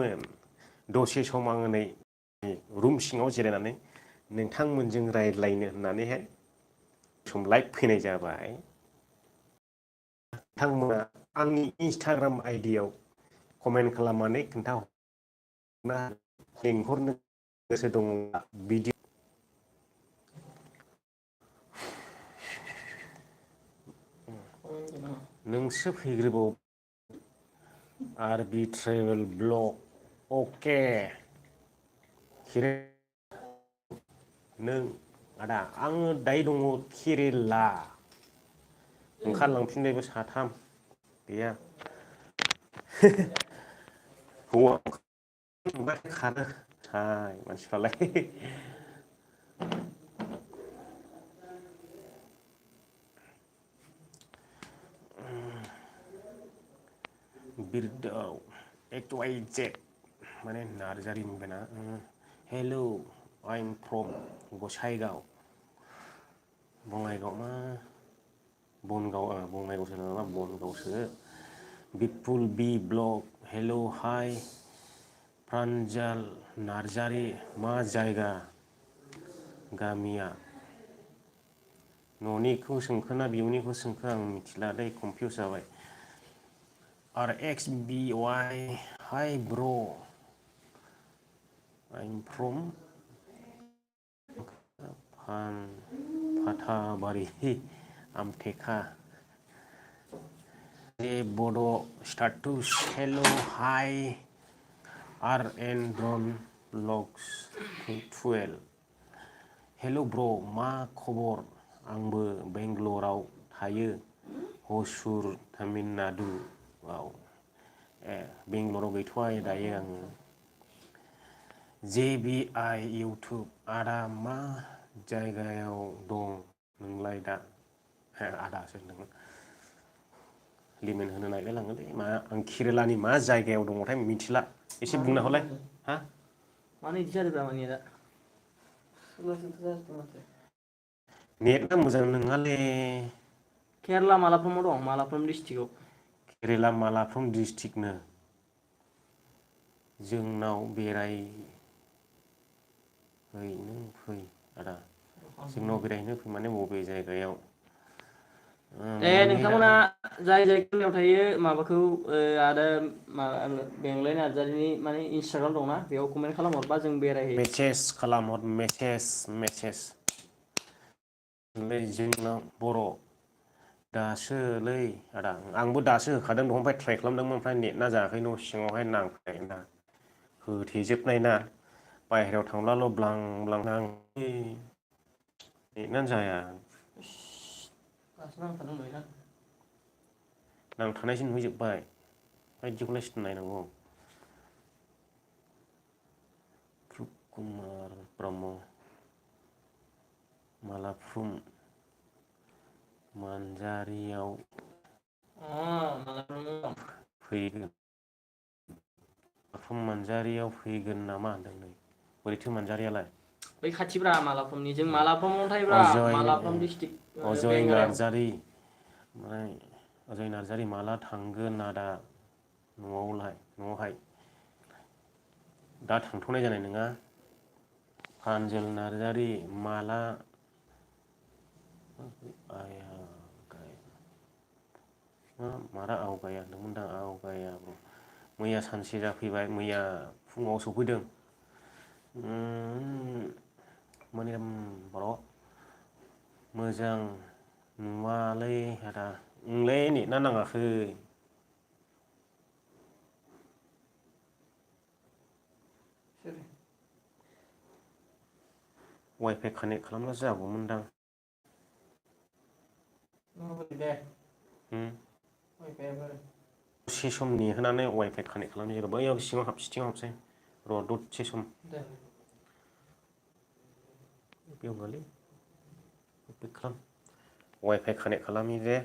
सानदोंमोन दसे सम आङो नै रुम सिङाव जिरायनानै नोंथांमोनजों रायज्लायनो होननानैहाय सम लाइभ फैनाय जाबाय। नोंथांमोना आंनि इन्सटाग्राम आइडियाव कमेन्ट खालामनानै खोन्थाहरना लेंहरनो गोसो दङब्ला भिडिअ नोंसो फैग्रोबाव आरबि ट्रेभेल ब्लग अके नों आदा आङो दायो दङ केरेला ओंखारलांफिनबायबो साथाम गैया हौवा नुबाय खारो हाय मानसिफ्रालाय बिरदाव एक्ट वाइ जेड माने नार्जारि मोनबायना hello' I am from Gossaigaon Bongaigaon मा बनगाव बङाइगावसो नङाबा बनगावसो बिपुल बि ब्लग हेल' हाय प्रान्जाल नार्जारि मा जायगा गामिया न'निखौ सोंखोना बेवनिखौ सोंखो आं मिथिला दै कनफिउस जाबाय आर एक्स बि वाइ हाय ब्र' आइ एम फ्रम फाथाबारि आमटेका बड' स्टाटुस हेल' हाय आर एन रन ब्लग्स 12 हेल' ब्र' मा खबर आंबो बेंगलराव थायो हसुर तामिलनाडु आव बेंगलराव गैथ'आ दायो आङो जे बि आइ इउटुब आदा मा जायगायाव दं नोंलाय दा आदासो होनदोंमोन लिमेन होनो नागिरलायलाङोलै मा आं केरेलानि मा जायगायाव दङथाय मिथिला एसे बुंना हरलाय हा मानो इदि जादोब्रा नेटआ नेटआ मोजां नङालै केरेला मालाफ्रोमाव दं मालाफ्रोम डिस्ट्रिक्आव केरेला मालाफ्रोम डिस्ट्रिक्टनो जोंनाव बेराय हैनो फै आदा जोंनाव बेरायहैनो फै माने बबे जायगायाव नोंथांमोना नेटआ जाय जायगायाव थायो माबाखौ आदा बेंलाय नार्जारिनि माने इन्सटाग्राम दंना बेयाव कमेन्ट खालामहरबा जों बेरायहैयो मेसेज खालामहर मेसेज जोंनाव बर' दासोलै आदा आंबो दासो होखादों दहाय ट्राइ खालामदोंमोन ओमफ्राय नेट ना जायाखै न' सिङावहाय नांफैनाय ना होथेजोबनाय ना बाहेरायाव थांब्लाल' ब्लां ब्लां नाङो नेटानो जाया दासो नांखादों होनबायना नांथानायसो नुहैजोबबाय बायदिखौलाय सोरथो नायनांगौ रुप कुमार ब्रह्म मालाफ्रोम मानजारियाव फैगोन मानजारियाव फैगोन नामा होनदों नै बोरैथो मानजारियालाय बै खाथिब्रा मालाफ्रोमनि जों मालाफ्रोमावनो थायोब्रा अजय मालाफ्रोम डिस्ट्रिक्ट अजय बेंगाराव नार्जारि ओमफ्राय अजय नार्जारि माला थांगोन आदा न'आवहाय दा थांथ'नाय जानाय नङा फानजोल नार्जारि माला मारा आवगाया होनदोंमोनदां आवगाया मैया सानसे जाफैबाय मैया फुङाव सफैदों मनिराम बर' मोजां नुवालै आदा ओंलै नेटा नाङाखै वाइफाइ कानेक्ट खालामब्ला जागौमोनदां दसे सम नेहोनानै वाइफाइ कानेक्ट खालामनाय जायो बैयाव सिङाव हाबसै र' दसे सम बेयाव नङालै वाइफाइ कानेक्ट खालामि जे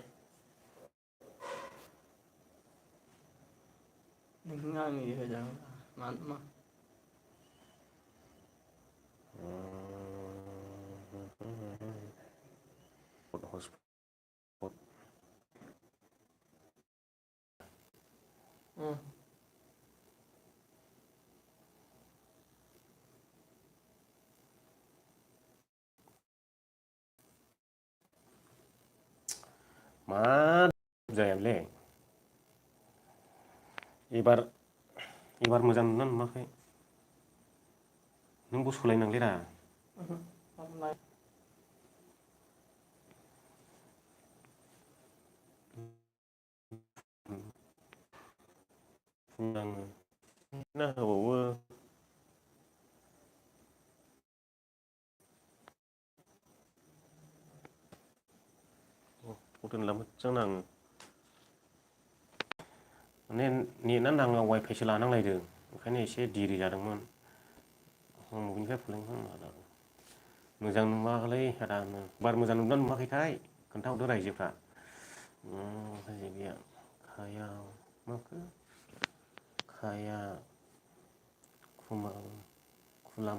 मा जायालै एबार मोजां नुना नुवाखै नोंबो सोलायनांलै रा बुंनाङो ना होबावो दोनला मोजां नाङो माने नेटआ नाङा वाइफाइसो लानांलायदों ओंखायनो एसे दिरि जादोंमोन मोजां नुवाखैलै आदा बार मोजां नुदोंना नुवाखैथाय खोन्थाहरदो रायजोफ्रा खायाव माखो खाया खुलाम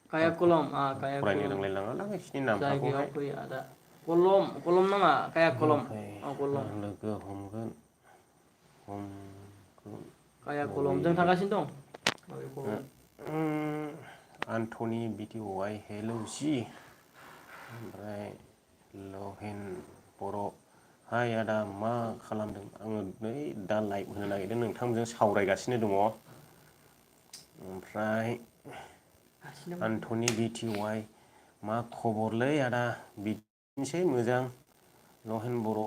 Kaya kolom kaya फरायनो kolom रोंलायलाङालां बिसिनि नामफोरखौहाय जायगायाव फै आदा kolom नाङा kaya kolom kolom लोगो हमगोन kaya kolom जों थांगासिनो दं आन्थनि भिडिअआइ हेलौ जि ओमफ्राय लहेन बर' हाय आदा मा खालामदों आङो नै दा लाइभ होनो नागिरदों नोंथांजों सावरायगासिनो दङ ओमफ्राय आन्थनि भिटिअआइ मा खबरलै आदा बिदिनोसै मोजां लहेन बर'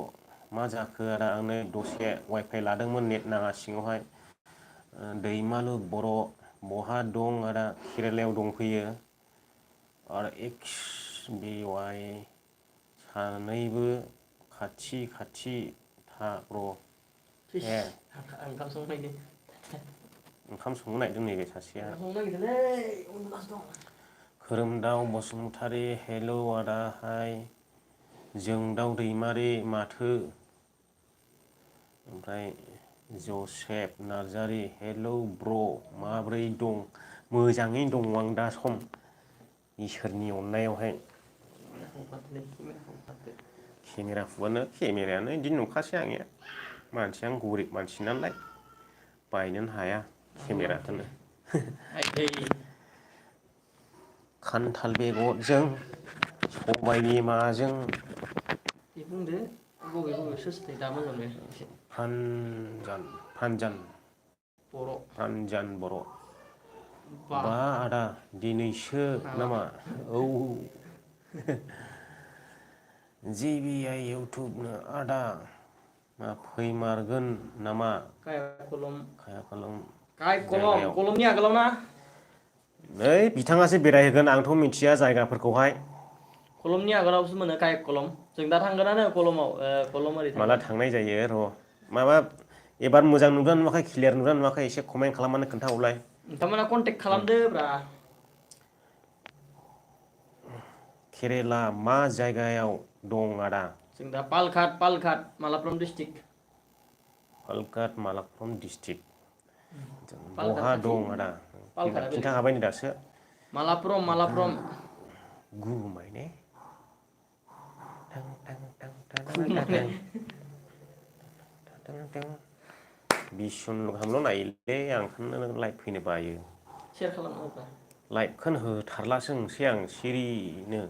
मा जाखो आदा आंनो दसे वाइफाइ लादोंमोन नेट नाङा सिङावहाय दैमालु बर' बहा दं आदा केरेलायाव दंफैयो आरो एक्स बि वाइ सानैबो खाथि था र' ए ओंखाम संनो ओंखाम संनो नागिरदों नैबे सासेया नागिरदोंलै खोरोमदाव बसुमतारी हेलौ आदा हाय जोंदाव दैमारि माथो ओमफ्राय जसेफ नार्जारि हेलौ ब्र' माब्रै दं मोजाङैनो दङ आं दा सम इसोरनि अननायावहाय केमेरायानो बिदि नंखासै आंनिया मानसिया गरिब मानसि नालाय बायनोनो हाया केमेराखौनो खान्थाल बेगरजों सबाय बिमाजों बुंदो बबे सोर दा मोजां मोनो एसे फानजान बर' बा आदा दिनैसो नामा औ जिबिआइ इउटुबनो आदा मा फैमारगोन नामा जायगायाव कलमनि आगोलाव ना नै बिथाङासो बेरायहोगोन आंथ' मिथिया जायगाफोरखौहाय कलमनि आगोलावसो मोनो कायक कलम जों दा थांगोनानो कलमाव कलम ओरै माला थांगोन थांनाय जायो र' माबा एबार मोजां नुदोंना नुवाखै क्लियार नुदोंना नुवाखै एसे कमेन्ट खालामनानै खोन्थाहरलाय नोंथांमोना कन्टेक्ट खालामदो ब्रा केरेला मा जायगायाव दं आदा जों दा पालघाट मालाप्पुरम डिस्ट्रिक्ट पालघाट मालाक्पुरम डिस्ट्रिक्ट पालघाट बहा खाथि दं आदा पालघाटआ बेलेग खिन्थाखाबाय नै दासो मालाप्पुरम गुमायने माने बिस जन गाहामल' नायोलै आं ओंखायनो लाइभ फैनो बायो सेयार खालामनांगौब्रा लाइभखौनो होथारलासो नंसै आं सिरिनो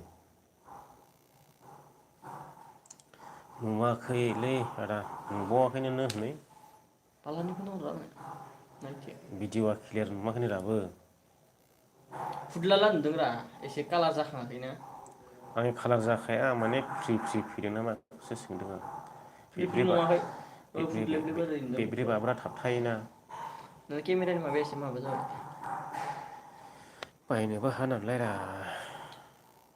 नुवाखैलै आदा नुबावाखैनो हनै पाल्लानिखौनो हरला आंनो भिडिअ'आ क्लियार नुवाखैनो दाबो फुदलाला नुदोंरा एसे कालार जाखाङाखैना आंनि खालार जाखाया माने फ्रि फैदों नामासो सोंदों आं फ्रि फ्रि नङाखै फुदलेबलेब ओरै नुदों बेब्रे बाब्रा थाबथायोना नों केमेरानि माबाया एसे माबा जाबाय बायनोबो हा नालाय रा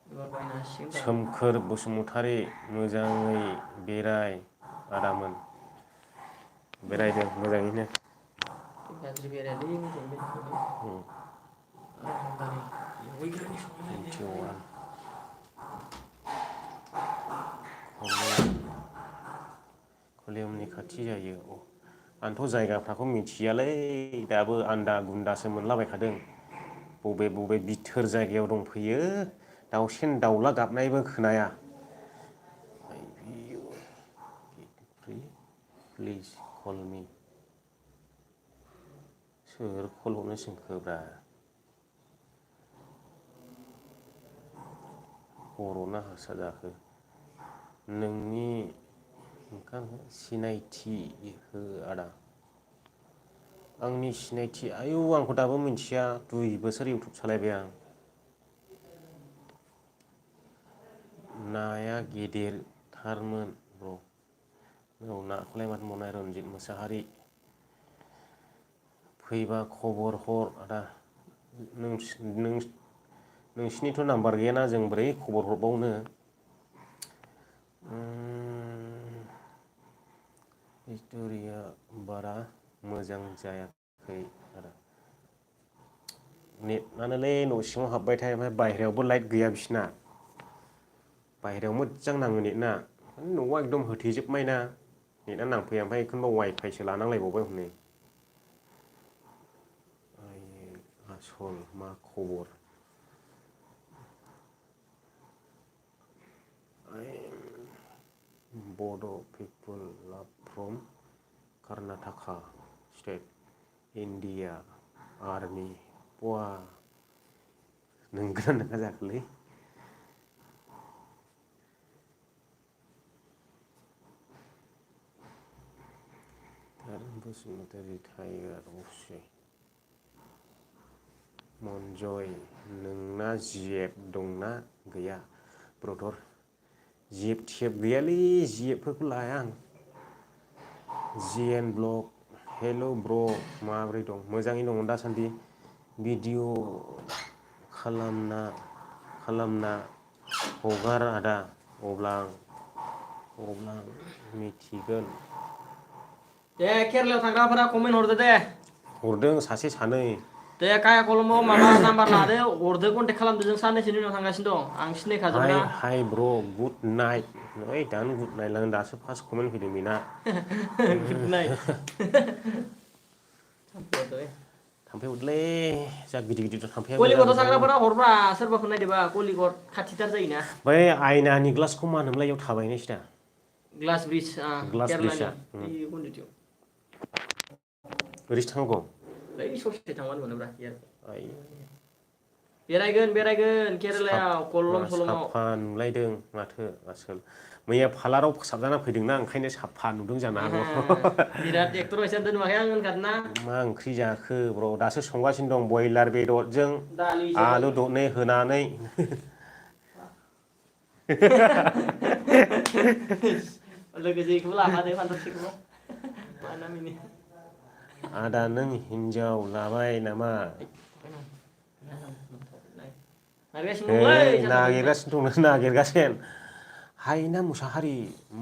एबार बायनो हासिगोन दा सोमखोर बसुमतारी मोजाङै बेराय आदामोन बेरायदों मोजाङैनो गाज्रि बेरायाखै मोजाङै बेरायखादों कलियामनि खाथि जायो आंथ' जायगाफ्राखौ मिथियालै दाबो आन्दा गुन्दासो मोनलाबायखादों बबे बबे बिथोर जायगायाव दंफैयो दाउसेन दाउला गाबनायबो खोनाया प्लिज कल मि सोर कल हरनो सोंखोब्रा बर'ना हारसा जाखो नोंनि सिनायथि हो आदा आंनि सिनायथि आयौ आंखौ दाबो मिथिया 2 बोसोर इउटुब सालायबाय आं नाया गिदिरथारमोन ब्र' औ नाखौलाय माथो मावनाय रनजित मोसाहारि फैबा खबर हर आदा नोंसिनिथ' नाम्बार गैयाना जों बोरै खबर हरबावनो हिस्ट'रिया बारा मोजां जायाखै आदा नेटआनोलै न' सिङाव हाबबाय थायो ओमफ्राय बायहेरायावबो लाइट गैया बिसिना बायहेरायाव मोजां नाङो नेटना न'आ एकदम होथेजोबनायना नेटआ नांफैया ओमफ्राय एखनबा वाइफाइसो लानांलायबावबाय हनै आसल मा खबर बड' पिपल लाभ from Karnataka state India army बा नोंगोना नोङा जाखोलै बसुमतारी टाइगार अफसै मनजय नोंना जिएफ दंना गैया ब्रदर जिएफ टिएफ गैयालै जिएफफोरखौ लाया आं जिएन ब्लग हेल' ब्र' माबोरै दं मोजाङै दङ दासान्दि भिडिअ खालामना हगार आदा अब्ला आं मिथिगोन दे केरेलायाव थांग्राफोरा कमेन्ट हरदो दे हरदों सासे सानै दे काया कलमाव माबा नाम्बार लादो हरदो कन्टेक्ट खालामदो जों साननैसोनि उनाव थांगासिनो दं आं सिनायखाजोबो ना हाय ब्र गुड नाइट ओइ दानो गुड नाइट लां दासो फार्स्ट कमेन्ट फैदों बेना गुड नाइट थाम्फै अरलै जा गिदिर गिदिर थाम्फैयाबो जा कलिकटआव बुजानानै थाग्राफोरा हरब्रा सोरबाफोर नायदोबा कलिकट खाथिथार जायोना बै आयनानि ग्लासखौ मा होनोमोनलाय इयाव थाबायनायसो दा ग्लास ब्रिज ग्लास केरेलानि ब्रिजआ ओइ गुवाहाटियाव ओरैसो थांनांगौ ओइ ससे थांबानो मोनोब्रा आय बेरायगोन केरेलायाव कल्लम सलमाव साफा नुलायदों माथो आसोल मैया पार्लाराव फोसाबजाना फैदोंना ओंखायनो साफा नुदों जानो हागौ बिराद एक्टर बायसा दोननुवाखै आं होनखादोंना मा ओंख्रि जाखो ब्र दासो संगासिनो दं बयलार बेदरजों दालिजों आलु दरनै होनानै लोगोसे इखौबो लाफादो फानथाव मा नाम इनि आदा नों हिनजाव लाबाय नामा नागिरगासिनो दंलै हे साथाबैनो नागिरगासिनो दं नागिरगासिनो हायना मुसाहारि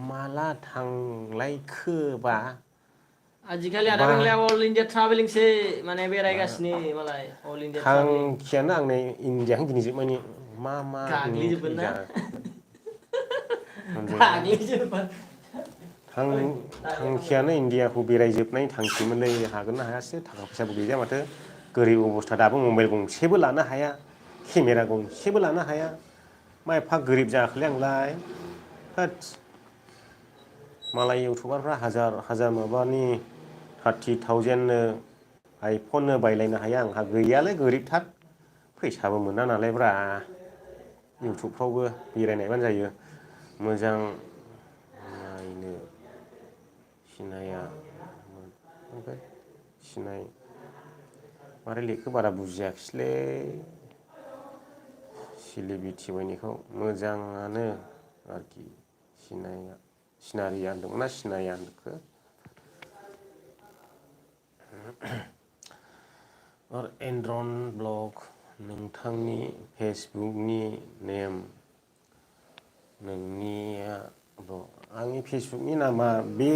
माला थांलायखोबा आजिखालि आदा बा बेंलाया अल इण्डिया ट्राभेलिंसो माने बेरायगासिनो मालाय अल इण्डिया ट्राभेलिं थांखियानो आंनो इण्डियाखौनो गिदिंजोबनायनि मा गाग्लिजोबगोन ओंख्रि ना जाखो गाग्लिजोबगोन ओइ दानिया थांबाय थांखियानो इण्डियाखौ बेरायजोबनाय थांखिमोनलै हागोन ना हायासो थाखा फैसाबो गैया माथो गोरिब अबस्था दाबो मबाइल गंसेबो लानो हाया केमेरा गंसेबो लानो हाया मा एफा गोरिब जाखोलै आंलाय होदस मालाय इउटुबारफ्रा हाजार हाजार माबानि 30,000नो आइफननो बायलायनो हाया आंहा गैयालै गोरिबथार फैसाबो मोना नालाय ब्रा इउटुबफ्रावबो बेरायनायबानो जायो मोजां नायनो सिनाया सिनाय मारै लिखो बारा बुजियाखिसैलै सिलिबिटि बायनिखौ मोजाङानो आरोखि सिनारिया होनदोंना सिनाया होनखो एनड्रन ब्लग नोंथांनि फेसबुकनि नेम नोंनिया आंनि फेसबुकनि नामा बे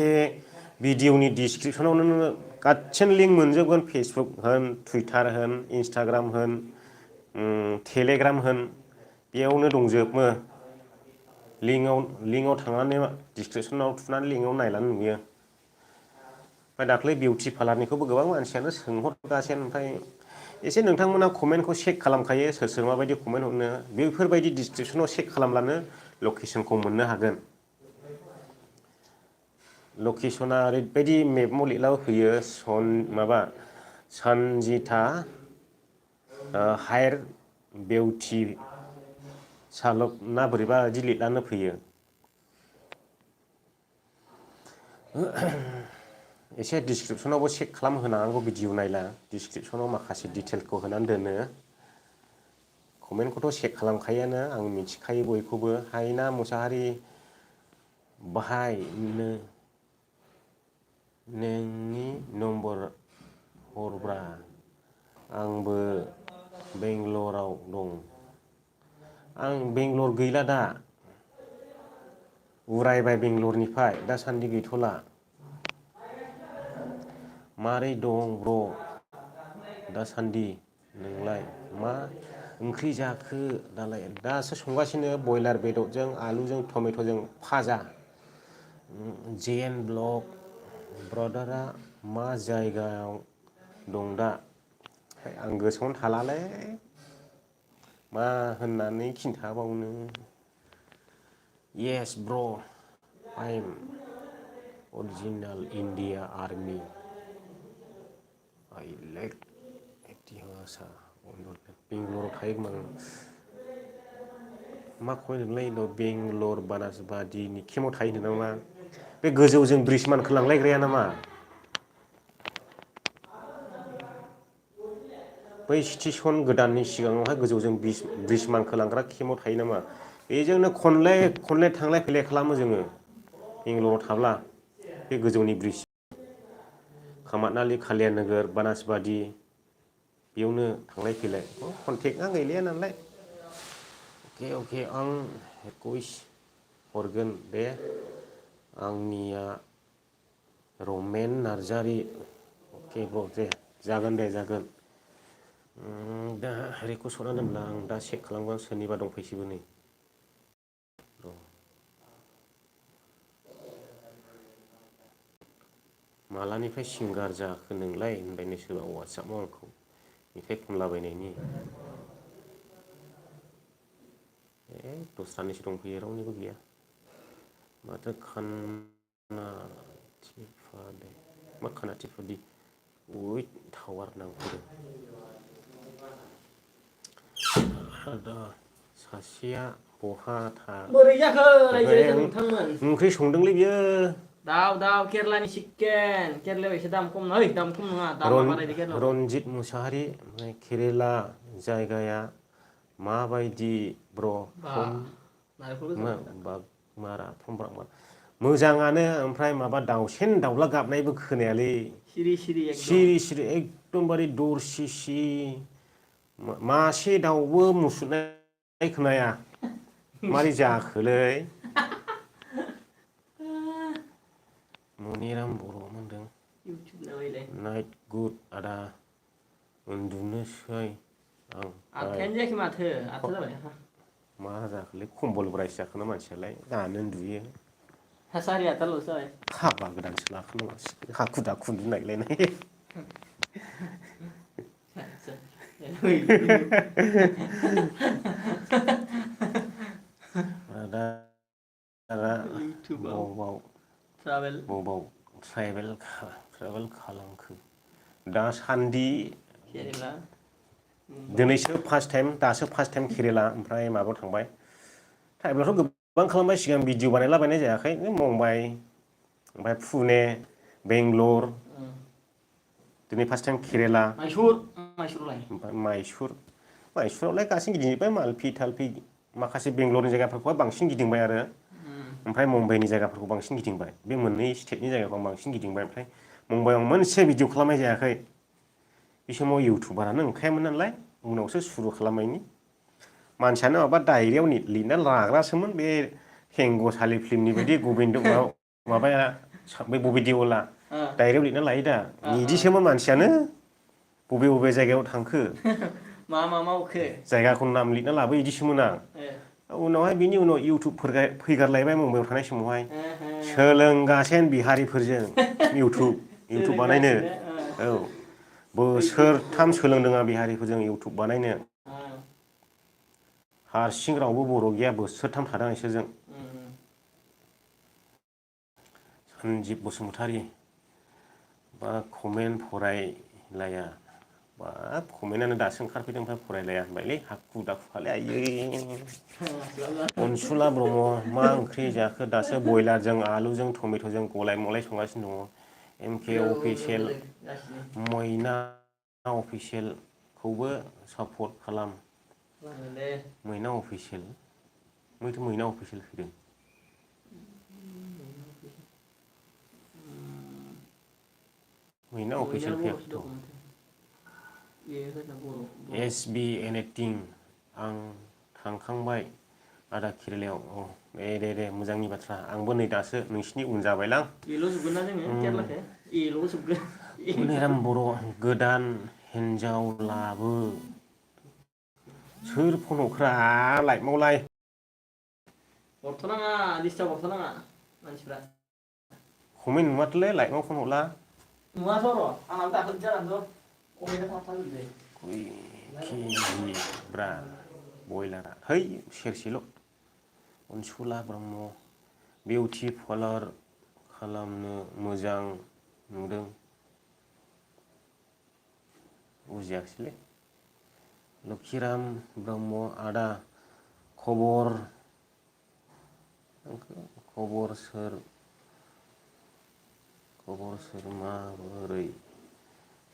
भिडिअनि डिसक्रिपसनावनो नोङो गासिनो लिंक मोनजोबगोन फेसबुक होन टुइटार होन इन्सटाग्राम होन टेलेग्राम होन बेयावनो दंजोबो लिंकआव थांनानै डिसक्रिपसनाव थुनानै लिंकआव नायब्लानो नुयो ओमफ्राय दाख्लै बिउटि पार्लारनिखौबो गोबां मानसियानो सोंहरगासिनो ओमफ्राय एसे नोंथांमोना कमेन्टखौ चेक खालामखायो सोर सोर माबायदि कमेन्ट हरनो बेफोरबायदि डिसक्रिपसनाव चेक खालामब्लानो लकेसनखौ मोननो हागोन लकेसना ओरैबायदि मेपाव लिरला होयो सनजिथा हायार बिउटि सालक ना बोरैबा इदि लिरनानै फैयो एसे डिसक्रिपसनावबो चेक खालाम होनांगौ भिडिअ नायला डिसक्रिपसनाव माखासे डिटेलखौ होनानै दोनो कमेन्टखौथ' चेक खालामखायोआनो आं मिथिखायो बयखौबो हायना मुसाहारि बाहाय नोंनि नम्बर हरब्रा आंबो बेंगलराव दं आं बेंगलर गैला दा उरायबाय बेंगलरनिफ्राय दासान्दि गैथ'ला मारै दं ब्र' दासान्दि नोंलाय मा ओंख्रि जाखो दालाय दासो संगासिनो बयलार बेदरजों आलुजों टमेट'जों फाजा जेएन ब्लक ब्रादारा मा जायगायाव दं दा आं गोसोआवनो थालालै मा होननानै खिन्थाबावनो yes bro' I am original India army I like इतिहासा बेंगलराव थायो खोमा मा कय होनोमोनलाय बेंगलर बानासबादिनि केमाव थायो होनदों नामा बे गोजौजों ब्रिज मानखोलांलायग्राया नामा बै स्टेसन गोदाननि सिगाङावहाय गोजौजों ब्रिज मानखोलांग्रा केमाव थायो नामा बेजोंनो खनले खनले थांलाय फैलाय खालामो जोङो बेंगलराव थाब्ला बे गोजौनि ब्रिज कामातनालि कालिया नोगोर बानासबादि बेयावनो थांलाय फैलाय कन्टेक्टआ गैलाया नालाय अके आं रिकुइस्ट हरगोन दे आंनिया रमेन नार्जारि अके ब्र' दे जागोन दे जागोन दा रिकुइस्ट हरना दोनब्ला आं दा चेक खालामगोन सोरनिबा दंफैसैबो नै मालानिफ्राय सिंगार जाखो नोंलाय होनबायनो सोरबा वाट्सएपाव आंखौ मेथाइ खनलाबायनायनि दस्रानिसो दंफैयो रावनिबो गैया माथो खानाथिफादे मा खानाथिफादि उइथ टावार नांफैदों आदा सासेया बहा बोरै जाखो रायजो राजा नोंथांमोन ओंख्रि संदोंलै बियो दाव केरेलानि चिकेन केरेलायाव एसे दाम खम नै दाम खम नङा दामा बारायदो केरेलायाव रनजित मुसाहारि ओमफ्राय केरेला जायगाया माबायदि ब्र' फ्रम मोजाङानो ओमफ्राय माबा दाउसेन दाउला गाबनायबो खोनायालै सिरि सिरि एकदमबारे दरसिसि मासे दाउबो मुसुरनाय खोनाया मारै जाखोलै मनिराम बर' होनदों नाइट गुड आदा उन्दुनोसै आं आदथायानो जायाखै माथो 8था जाबाय मा जाखोलै खम्बल ब्रायसो जाखोना मानसियालाय दानो उन्दुयो सारि 8थाल'सो जाबाय हाबा गोदानसो लाखोना हाखु दाखु उन्दुनायलायनाय बबाव ट्रेभेल खालामखो दासान्दि केरेला दिनैसो फार्स्ट टाइम केरेला ओमफ्राय माबायाव थांबाय ट्राइभेलावथ' गोबां खालामबाय सिगां भिडिअ बानायलाबायनाय जायाखै मुम्बाइ ओमफ्राय पुने बेंगलर दिनै फार्स्ट टाइम केरेला ओमफ्राय माइसुरावलाय गासै गिदिंजोब्बाय मालफि थालफि माखासे बेंगलरनि जायगाफोरखौहाय बांसिन गिदिंबाय आरो ओमफ्राय मुम्बाइनि जायगाफोरखौ बांसिन गिदिंबाय बे मोननै स्टेटनि जायगाखौ आं बांसिन गिदिंबाय ओमफ्राय मुम्बाइआव मोनसे भिडिअ खालामनाय जायाखै बे समाव इउटुबारानो नंखायामोन नालाय उनावसो सुरु खालामनायनि मानसियानो माबा डायरियाव लिरना लाग्रासोमोन बे हेंगसालि फिल्मनि बायदि गबिन्द माबाया बे बबि देवला डायरियाव लिरना लायो दा बिदिसोमोन मानसियानो बबे बबे जायगायाव थांखो मा मावखो जायगाखौ नाम लिरना लाबो इदिसोमोन आं उनावहाय बिनि उनाव इउटुब फैगारलायबाय मुम्बाइआव थानाय समावहाय सोलोंगासिनो बिहारिफोरजों इउटुब बानायनो औ बोसोरथाम सोलोंदों आं बिहारिफोरजों इउटुब बानायनो हारसिं रावबो बर' गैया बोसोरथाम थादों इसोरजों सन्जिब बसुमतारी बा कमेन्ट फरायलाया बाब कमेन्टआनो दासो ओंखारफैदों ओमफ्राय फरायलाया होनबायलै हाखु दाखु खालाय आयै अनसुला ब्रह्म मा ओंख्रि जाखो दासो बयलारजों आलुजों टमेट'जों गलाय मलाय संगासिनो दङ MK अफिसियेल मैना अफिसियेलखौबो सापर्ट खालाम मैना अफिसियेल मैना अफिसियेल फैदों मैना अफिसियेल फैयाखैथ' SB एनिथिं आं थांखांबाय आदा केरेलायाव दे मोजांनि बाथ्रा आंबो नै दासो नोंसिनि उन जाबायलां एल' जोबगोन ना जोङो केरेलाखौ एल' जोबगोन मनिराम बर' गोदान हिन्जाव लाबो सोर फन हरखोरा लाइटआवलाय हरथ'नाङा डिस्टार्ब हरथ'नाङा मानसिफ्रा कमेन्ट नुवाथ'लै लाइटआव फन हरला नुवाथ' र' आंनाबो दाखालि जानानैथ' कमेन्टआ थाबथाजोबदों केजि ब्रा बयलारा है सेरसेल' अनसुला ब्रह्म बिउटि पार्लार खालामनो मोजां नुदों बुजियाखिसैलै लक्षिराम ब्रह्म आदा खबर सोर माबोरै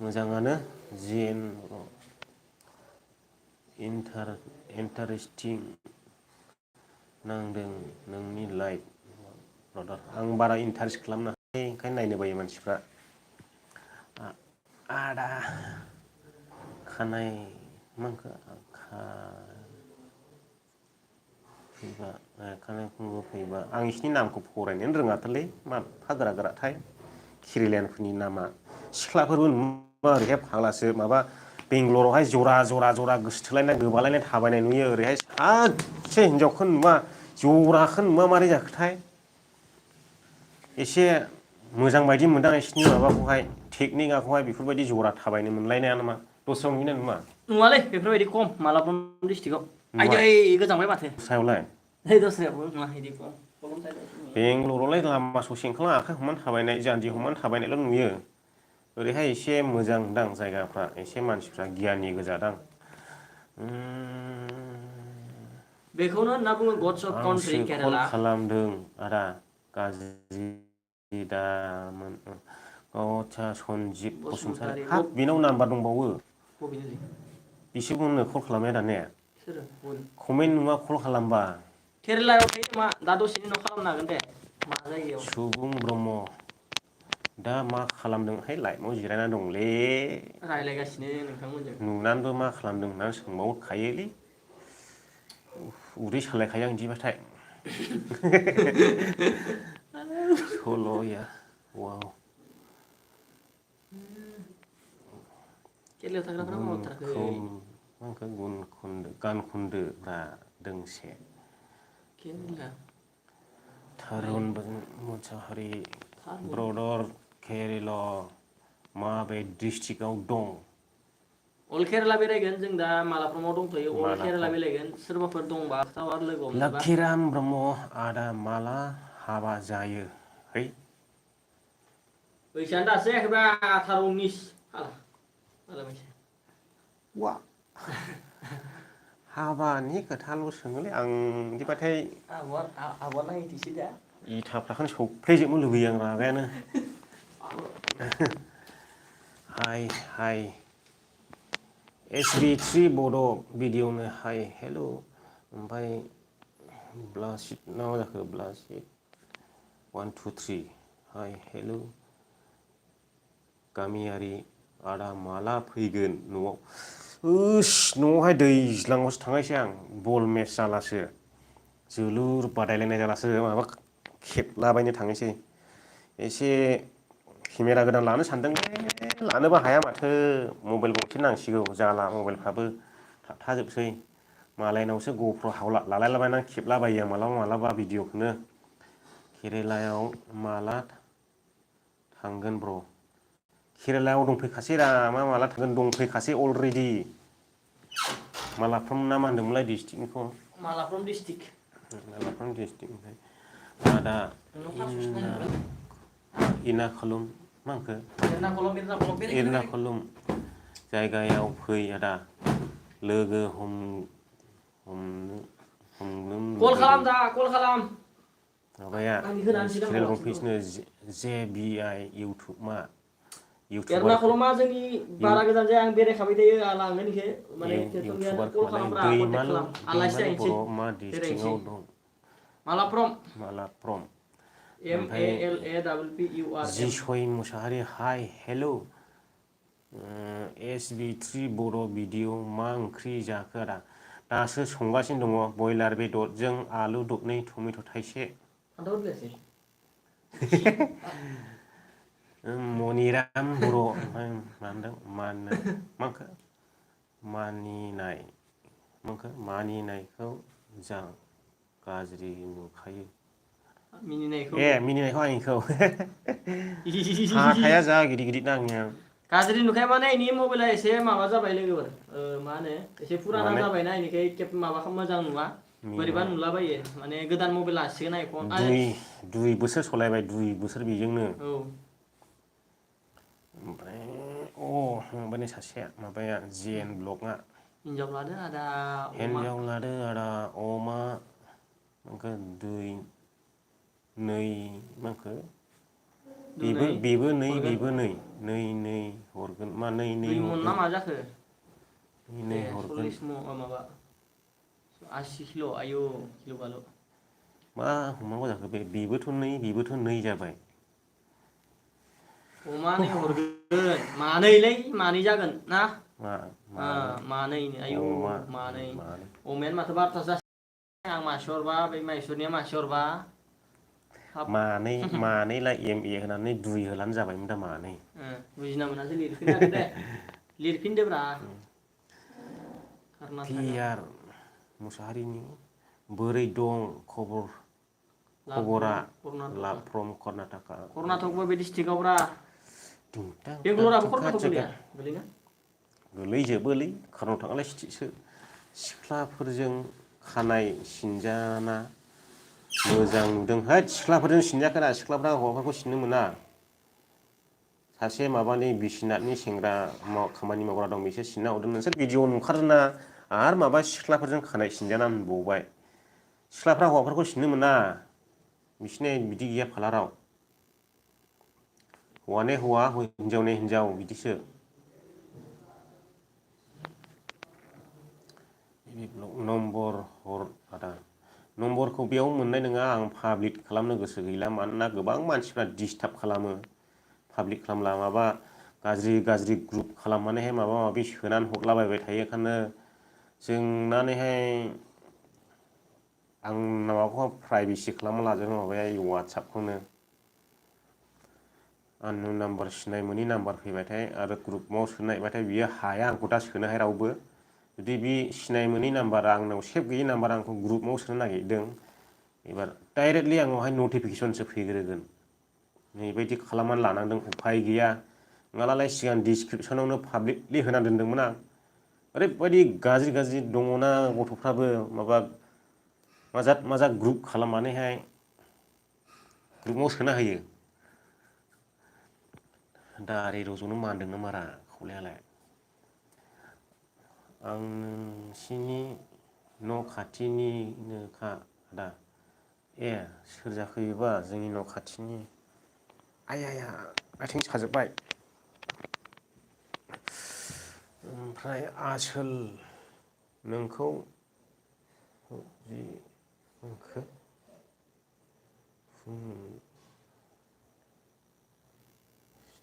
मोजाङानो जेन इन्टारेस्टिं नांदों नोंनि लाइफ ब्रादार आं बारा इन्टारेस्ट खालामनो हाया ओंखायनो नायनो बायो मानसिफ्रा आदा खानाय माखो फैबा आं बिसिनि नामखौ फरायनोनो रोङाथारलै मा एफा गोरा गोराथाय केरेलियानफोरनि नामा सिख्लाफोरबो नुवा ओरैहाय फाग्लासो माबा बेंगलरावहाय जरा गोसोथोलायनाय गोबालायनाय थाबायनाय नुयो ओरैहाय सासे हिनजावखौनो नुवा जराखौनो नुवा मारै जाखोथाय एसे मोजां बायदि मोनदां बिसिनि माबाखौहाय टेकनिकआखौहाय बेफोरबायदि जरा थाबायनो मोनलायनाया नामा दस्रायाव नुयोना नुवा नुवालै बेफोरबायदि खम मालाब्रम डिस्ट्रिक्टआव आइदै गोजांबाय माथो सायावलाय दस्रायावबो नुवा बिदि खम बेंगलरावलाय लामा ससे ओंखारलां आखाइ हमनानै थाबायनाय जानजि हमनानै थाबायनायल' नुयो ओरैहाय एसे मोजांदां जायगाफ्रा एसे मानसिफ्रा गियानि गोजादां बेखौनो होनना बुङो गड्स अफ कान्ट्रि आंसो कल केरेला खालामदों आदा गाज्रि दामोन आच्छा सनजिब बसुमतारी हाब बेनाव नाम्बार दंबावो बबेनिलै बिसोरखौनो कल खालामनाया दानिया सोरो कमेन्ट नुवा कल खालामबा केरेलायाव थायो नामा दा दसेनि उनाव खालामनो हागोन दे मा जायगायाव सुबुं ब्रह्म दा मा खालामदोंहाय लाइफआव जिरायना दंलै रायलायगासिनो नोंथांमोनजों नुनानैबो मा खालामदों होननानै सोंबावखायोलै उदै सालायखायो आं बिदिबाथाय सल'या वाव केरेलायाव थाग्राफ्रा मावथाराखै गान खनदो ब्रा दोंसे केरेला थारुन मोसाहारि ब्रदर केरेला माबे डिस्ट्रिक्टआव दं अल केरेला बेरायगोन जों दा मालाफ्रोमाव दंथ'यो अल केरेला मालाफ्राव बेरायगोन सोरबाफोर दंबा खोथाहर लोगो हमनोबा लाखिराम ब्रह्म आदा माला हाबा जायो है बैसोआनो दासो जायाखैबा 18 19 वा हाबानि खोथाल' सोङोलै आं बिदिबाथाय आब'आ नायनोसै दा इथाफ्राखौनो सौफ्लेजोबनो लुगैयो आं रागायानो हाय SB3 बड' भिडिअनो हाय हेल' ओमफ्राय ब्लासिट ना मा जाखो ब्लासिट 1 2 3 हाय हेल' गामियारि आदा माला फैगोन न'आव न'आवहाय दैज्लाङावसो थांनायसै आं बल मेच जालासो जोलुर बादायलायनाय जालासो माबा खेबलाबायनो थांनोसै एसे केमेरा गोदान लानो सानदोंलै लानोबो हाया माथो मबाइल गंसे नांसिगौ जाला मबाइलफ्राबो थाबथाजोबसै मालायनावसो गप्र' हावला लालायलाबायनानै खेबलाबायो आं मालाबा भिडिअखौनो केरेलायाव माला थांगोन ब्र' केरेलायाव दंफैखासै रा माला थांगोन दंफैखासै अलरेडि मालाफ्रोम ना मा होनदोंमोनलाय डिस्ट्रिक्टनिखौ मालाफ्रोम डिस्ट्रिक्ट मालाफ्रोम डिस्ट्रिक्टनिफ्राय आदा इनाखलुम मा होनखो एरनाकुलम एरनाकुलुम जायगायाव फै आदा लोगो हमनो कल खालाम दा कल खालाम माबाया आंनि होनानैसै चेनेल नामा दंफैसिनो JBI इउटुब मा इउटुबार एरनाकुलमा जोंनि बारा गोजान जाया आं बेरायखाबाय थायो लांगोन इखो माने टेनसन गैयानो इउटुबारखौ कल माने खालामब्रा कन्टेक्ट दैमालु खालाम आलासि दैमालु जाहैनोसै बर' मा बेरायहैनोसै डिस्ट्रिक्टआव दं मालाप्रम मालाप्रम ओमफ्राय MALAPPURM जिसय Mushahary hi hello' SB3 बर' भिडिअ मा ओंख्रि जाखो आदा दासो संगासिनो दङ बयलार बेदरजों आलु दरनै टमेट' थाइसे फान्थाव होलायासै मनिराम बर' ओमफ्राय मा होनदों माखो मानिनायखौ जा गाज्रि नुखायो मिनिनायखौ मिनिनायखौ आंनिखौ हाथाया जा गिदिर गिदिर ना आंनिया गाज्रि नुखाया माने इनि मबाइला एसे माबा जाबाय लोगोफोर मा होनो एसे फुराना माने जाबायना इनिखाय खेब माबा मोजां नुवा बोरैबा नुलाबायो माने गोदान मबाइल लासिगोन आइफन दुइ बोसोर सलायबाय 2 बोसोर बेजोंनो औ ओमफ्राय माबानि सासेया माबाया JN ब्लगआ हिनजाव लादो आदा अमा हिनजाव लादो आदा अमा नै माखो बेबो नै हरगोन बेबो नै हरगोन मा नै 2 मन ना हरगोन मा जाखो नै ए हरगोन 40 माबा 80 किल' आयौ गिलु-बालु मा हमनांगौ जाखो बेबोथ' नै जाबाय अमा नै हरगोन मानैलै मानै जागोन ना मानै मानै आयौ अमा मानै मानै अमायानो माथो 12थासो जासिगोन आं मासे हरबा बै माइसुरनिया मासे हरबा हाब मानैलाय MA होनानै 2 होलानो जाबायमोन दा मानै बुजिना मोनासै लिरफिननो हादो दे लिरफिनदोब्रा कर्नाटका PR मुसाहारिनि बोरै दं खबरा लाभ फ्रम कर्नाटका कर्नाटक बबे डिस्ट्रिक्टआवब्रा बेंगलराबो कर्नाटक गोलैया गोलैना गोलैजोबोलै कर्नाटकआलाय स्टेटसो सिख्लाफोरजों खानाय सिनजाना मोजां नुदों होद सिख्लाफोरजों सिनजाखोना सिख्लाफ्रा हौवाफोरखौ सिननो मोना सासे माबानि बिसिनाथनि सेंग्रा खामानि मावग्रा दं बिसोर सिनना हरदों नोंसोर भिडिअ नुखादोंना आरो माबा सिख्लाफोरजों खानाय सिनजाना होनबावबाय सिख्लाफ्रा हौवाफोरखौ सिननो मोना बिसोरना बिदि गैया पार्लाराव हौवाना हौवा हिनजावना हिनजाव बिदिसो नम्बर हर आदा नम्बरखौ बेयाव मोननाय नङा आं पाब्लिक खालामनो गोसो गैला मानोना गोबां मानसिफ्रा डिस्टार्ब खालामो पाब्लिक खालामला माबा गाज्रि ग्रुप खालामनानैहाय माबा माबि सोनानै हरलाबायबाय थायो बेखायनो जोंनानैहाय आं माबाखौ प्राइभेसि खालामना लाजोबो माबाया वाट्सएपखौनो आननन नाम्बार सिनाय मोनि नाम्बार फैबाथाय आरो ग्रुपाव सोनायबाथाय बियो हाया आंखौ दा सोनोहाय रावबो जुदि बे सिनाय मोनै नाम्बारा आंनाव सेभ गैयि नाम्बार आंखौ ग्रुपाव सोनो नागिरदों एबार डाइरेक्टलि आंनावहाय नटिफिकेसनसो फैग्रोगोन नैबायदि खालामनानै लानांदों उफाय गैया नङालाय सिगां डिसक्रिपसनावनो पाब्लिकलि होना दोन्दोंमोन आं ओरैबायदि गाज्रि दङना गथ'फ्राबो माबा माजाद ग्रुप खालामनानैहाय ग्रुपाव सोना होयो दारि रज'नो मानदोंना मारा खावलायालाय आं नोंसिनि न' खाथिनिनोखा आदा ए सोर जाखो बेबा जोंनि न' खाथिनि आइया आथिं साजोब्बाय ओमफ्राय आसोल नोंखौ जि मोनखो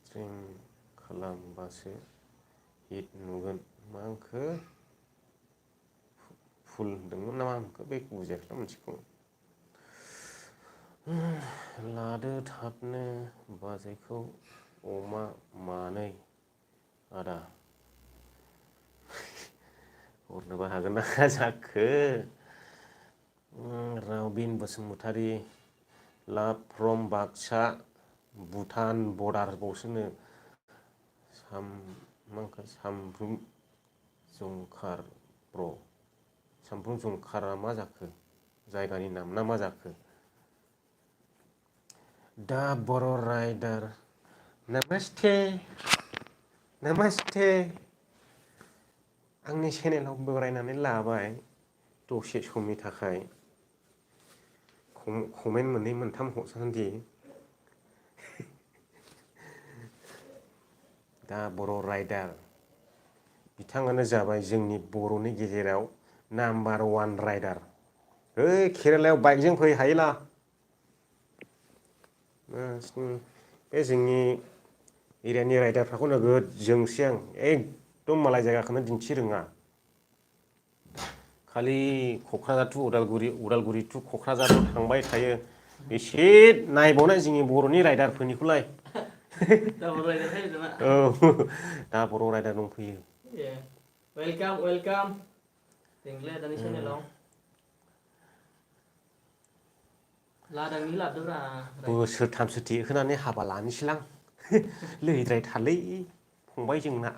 स्ट्रिम खालामबासो हिट नुगोन मा होनखो फुल होनदोंमोन नामा होनखो बे बुजियाखैला मोनसेखौ लादो थाबनो बाजैखौ अमा मानै आदा हरनोबो हागोन ना हाया जाखो राबिन बसुमतारी लाभ फ्रम बाक्सा भुटान बर्डार बावसोनो सामब्रुम जंखार ब्र' सामब्रुम जंखारा मा जाखो जायगानि नाम ना मा जाखो दा बर' राइडार नामास्ते आंनि चेनेलाव बरायनानै लाबाय दसे समनि थाखाय कमेन्ट मोननै मोनथाम हरसान्दि दा बर' राइडार बिथाङानो जाबाय जोंनि बर'नि गेजेराव नाम्बार 1 राइडार ओइ केरेलायाव बाइकजों फै हायोला बे जोंनि एरियानि राइडारफोरखौ नोगोद जोंसै आं एकदम मालाय जायगाखौनो दिन्थि रोङा खालि क'क्राझार टु उदालगुरि टु क'क्राझाराव थांबाय थायो एसे नायबावनाय जोंनि बर'नि राइडारफोरनिखौलाय दा बर' राइडार फैयो नामा औ दा बर' राइडार दंफैयो वेलकाम बेंगले दानि चेनेलाव लादांनि लाबोब्रा बोसोरथामसो देहोनानै हाबा लानोसैलां लैद्राय थारलै फंबाय जोंना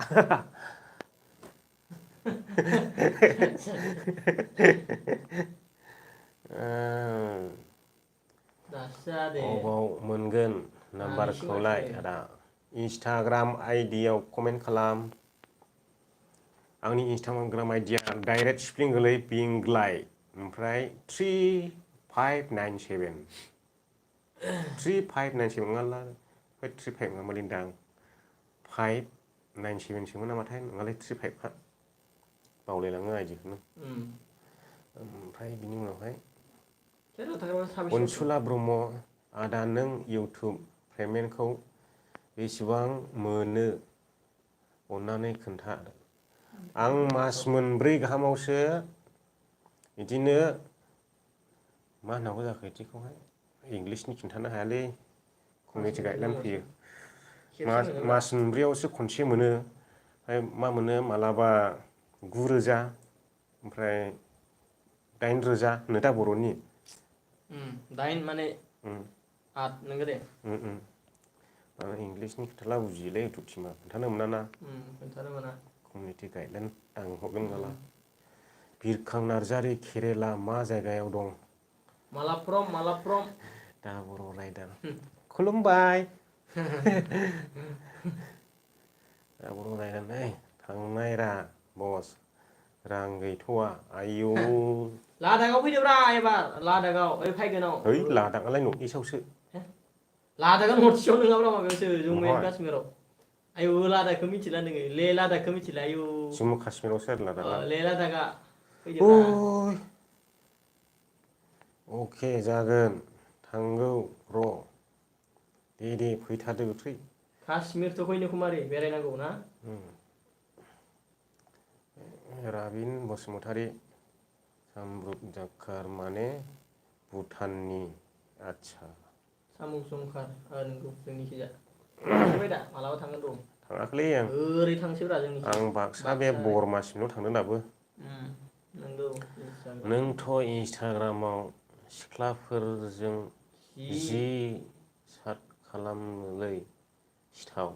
दासो जादे अबाव मोनगोन नानिसो नाम्बारखौलाय माथो आदा इन्सटाग्राम आइडियाव कमेन्ट खालाम आंनि इन्सटाग्राम आइडिया डाइरेक्ट स्प्लिं गोलै बिंग्लाय ओमफ्राय 3597 3597 नङाला 35 नङामोन दां 597 सोमोन नामाथाय नङालै 35 खा बावलायलाङो आइदिखौनो ओमफ्राय बिनि उनावहाय अनसुला ब्रह्म आदा नों इउटुब पेमेन्टखौ बेसेबां मोनो अन्नानै खोन्था आं मास मोनब्रै गाहामावसो बिदिनो मा होननांगौ जाखो बिदिखौहाय इंलिसनि खिन्थानो हायालै कमिउनिटि गाइडलाइन फैयो मास मोनब्रैयावसो खनसे मोनो ओमफ्राय मा मोनो मालाबा 9,000 ओमफ्राय 8,000 होनो दा बर'नि 8 माने 8 नोंगो दे इंलिसनि खोथाला बुजियोलै इउटुब टिमा खोन्थानो मोना ना खोन्थानो मोना कमिउनिटि गाइडलाइन आं हरगोन माला बिरखां नार्जारि केरेला मा जायगायाव दं मालाफ्रम दा बर' राइडार खुलुमबाय दा बर' राइडार नै थांनाय रा बस रां गैथ'वा आयौ लादागाव फैदोब्रा एबार लादागाव ओइ फैगोनाव है लादागालाय नर्थ इस्टआवसो लादागा नर्थ इस्टआव नङाब्रा माबायावसो जम्मु एन्ड महाय काश्मीराव आयौ लादाखखौ मिथिला नोङो ले लादाखखौ मिथिला आयौ जम्मु काश्मीरावसो आरो लादागा ले लादागा फैदोब्रा अके जागोन थांगौ र' दे फैथारदो फै काश्मीरथ' फैनो कुमारी बेरायनांगौ ना राबिन बसुमतारी जामरुप जाखार माने भुटाननि आच्छा सामुं जंखार नोंगौ जोंनिखिजा थांफेरबाय दा मालाबा थांगोन र' थाङाखैलै ओरै थांसैब्रा जोंनिखि आं बाक्सा बे बरमासिमल' थांदों दाबो नंगौ नोंथ' इन्सटाग्रामाव सिख्लाफोरजों जि साट खालामोलै सिथाव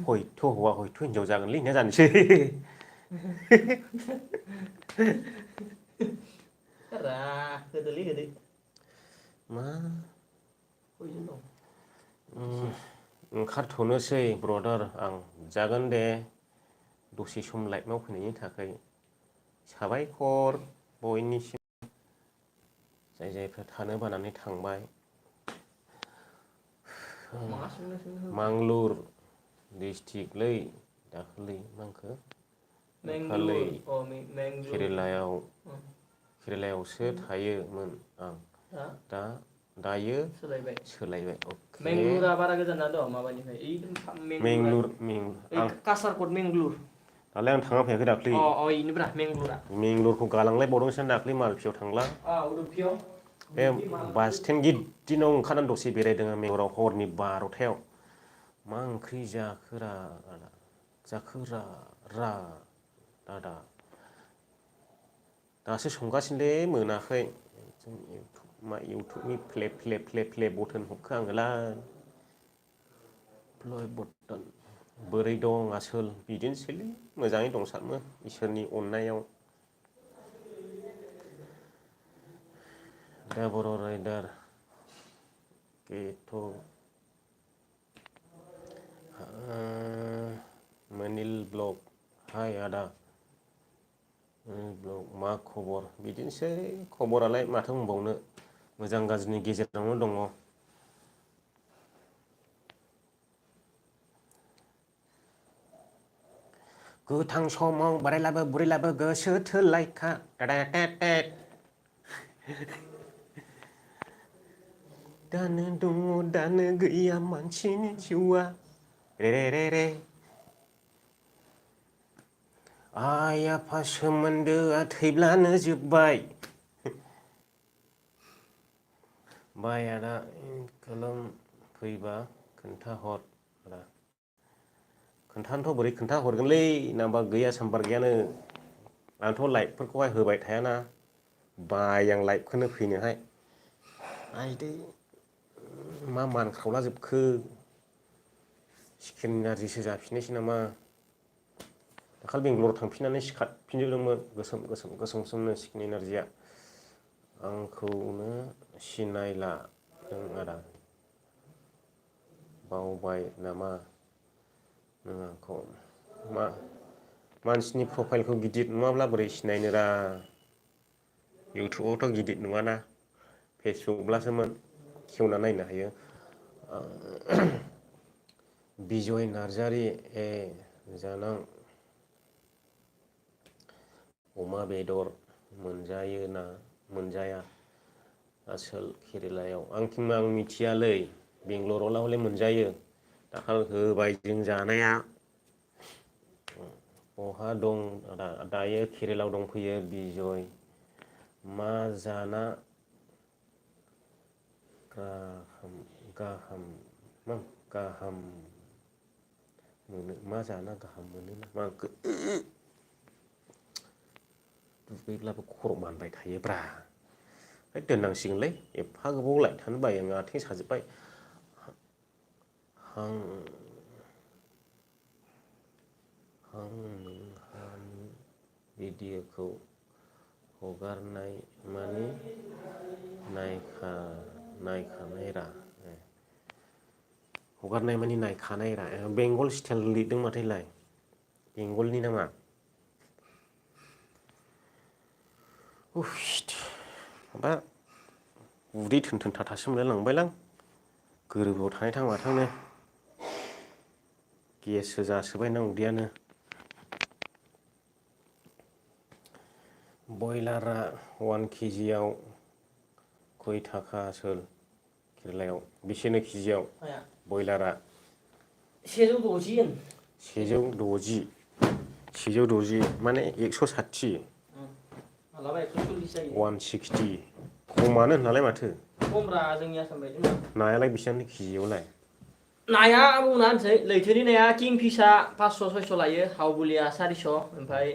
हयथ' हौवा हयथ' हिनजाव जागोनलै ना जानोसै होदोलै मा खयजन दं ओंखारथ'नोसै ब्रदार आं जागोन दे दसे सम लाइफआव फैनायनि थाखाय साबायखर बयनिसिम जाय जायफ्रा थानो बानानै थांबाय मांगुर डिस्ट्रिक्टलै दाखालि मा होनखो दाखालि केरेलायावसो थायोमोन आं दायो सोलायबाय अके मेंगलुरा बारा गोजान दं माबानिफ्राय आं कासारकड मेंगलुर दालाय आं थाङा फैयाखै दाख्लै इनोब्रा मेंगलुरा मेंगलरखौ गालांलाय बावदोंसो दाख्लै मालफियाव थांलां बे बास स्टेन्ड गिदिराव ओंखारनानै दसे बेरायदों आं मेंगलराव हरनि 12थायाव मा ओंख्रि जाखोरा दादा दासो संगासिनोलै मोनाखै इउटुबनि प्ले बटन हरखो आङोलाय प्ले बटन बोरै दं आसोल बिदिनोसैलै मोजाङै दं सामो इसोरनि अननायाव दा बर' राइडार केथ' मनिल ब्लग हाय आदा ब्लग मा खबर बिदिनोसै खबरालाय माथो बुंबावनो मोजां गाज्रिनि गेजेरावनो दङ गोथां समाव बोरायलाबो बुरैलाबो गोसो थोलायखा दानो दङ दानो गैया मानसिनि जिउआ रे रे रे आइ आफा सोमोन्दोआ थैब्लानो जोब्बाय बाय आदा खोलोम फैबा खोन्थाहर आदा खोन्थानोथ' बोरै खोन्था हरगोनलै नाम्बार गैया साम्बार गैयानो आंथ' लाइभफोरखौहाय होबाय थायाना बायो आं लाइभखौनो फैनोहाय आइदै मा मानख्रावला जोबखो चिकेन नारजिसो जाफिननोसै नामा दाखालि बेंगलराव थांफिननानै सिखारफिनजोबदोंमोन गोसोम गोसोम गोसोम गोसोमनो चिकेन एनारजिया आंखौनो सिनायला नों आदा बावबाय नामा नों आंखौ मा मानसिनि प्रफाइलखौ गिदिर नुवाब्ला बोरै सिनायनोरा इउटुबावथ' गिदिर नुवाना फेसबुकब्लासोमोन खेवना नायनो हायो बिजय नार्जारि ए जानां अमा बेदर मोनजायो ना मोनजाया आसोल केरेलायाव आं मिथियालै बेंगलरावला हले मोनजायो दाखालि होबाय जों जानाया बहा दं दायो केरेलायाव दंफैयो बिजय मा जाना गाहाम मोनो मा जाना गाहाम मोनो मा दुगैब्लाबो खर' मानबाय थायोब्रा दोननांसिगोनलै एफा गोबाव लाइट थानो बायो आङो आथिं साजोब्बाय हां नोंहानि भिडिअखौ हगारनाय मानि नायखानाय रा हगारनाय मानि नायखानाय रा बेंगल स्टाइल लिरदों माथोलाय बेंगलनि नामा माबा उदै थोन थासो मोनलाय लांबायलां गोरबोआव थानाय थां माथांनो गेससो जासोबायना उदैयानो बयलारा 1 केजियाव खय थाखा आसोल केरेलायाव बेसेनो केजियाव बयलारा 760 माने 160 मालाबा 140 जायो 160 खमानो होनलाय माथो खमब्रा जोंनि आसाम बायदि नायालाय बेसेबां केजियावलाय नाया बुंना होनसै लैथोनि नाया किं फिसा 500-600 लायो हावबुलिया 400 ओमफ्राय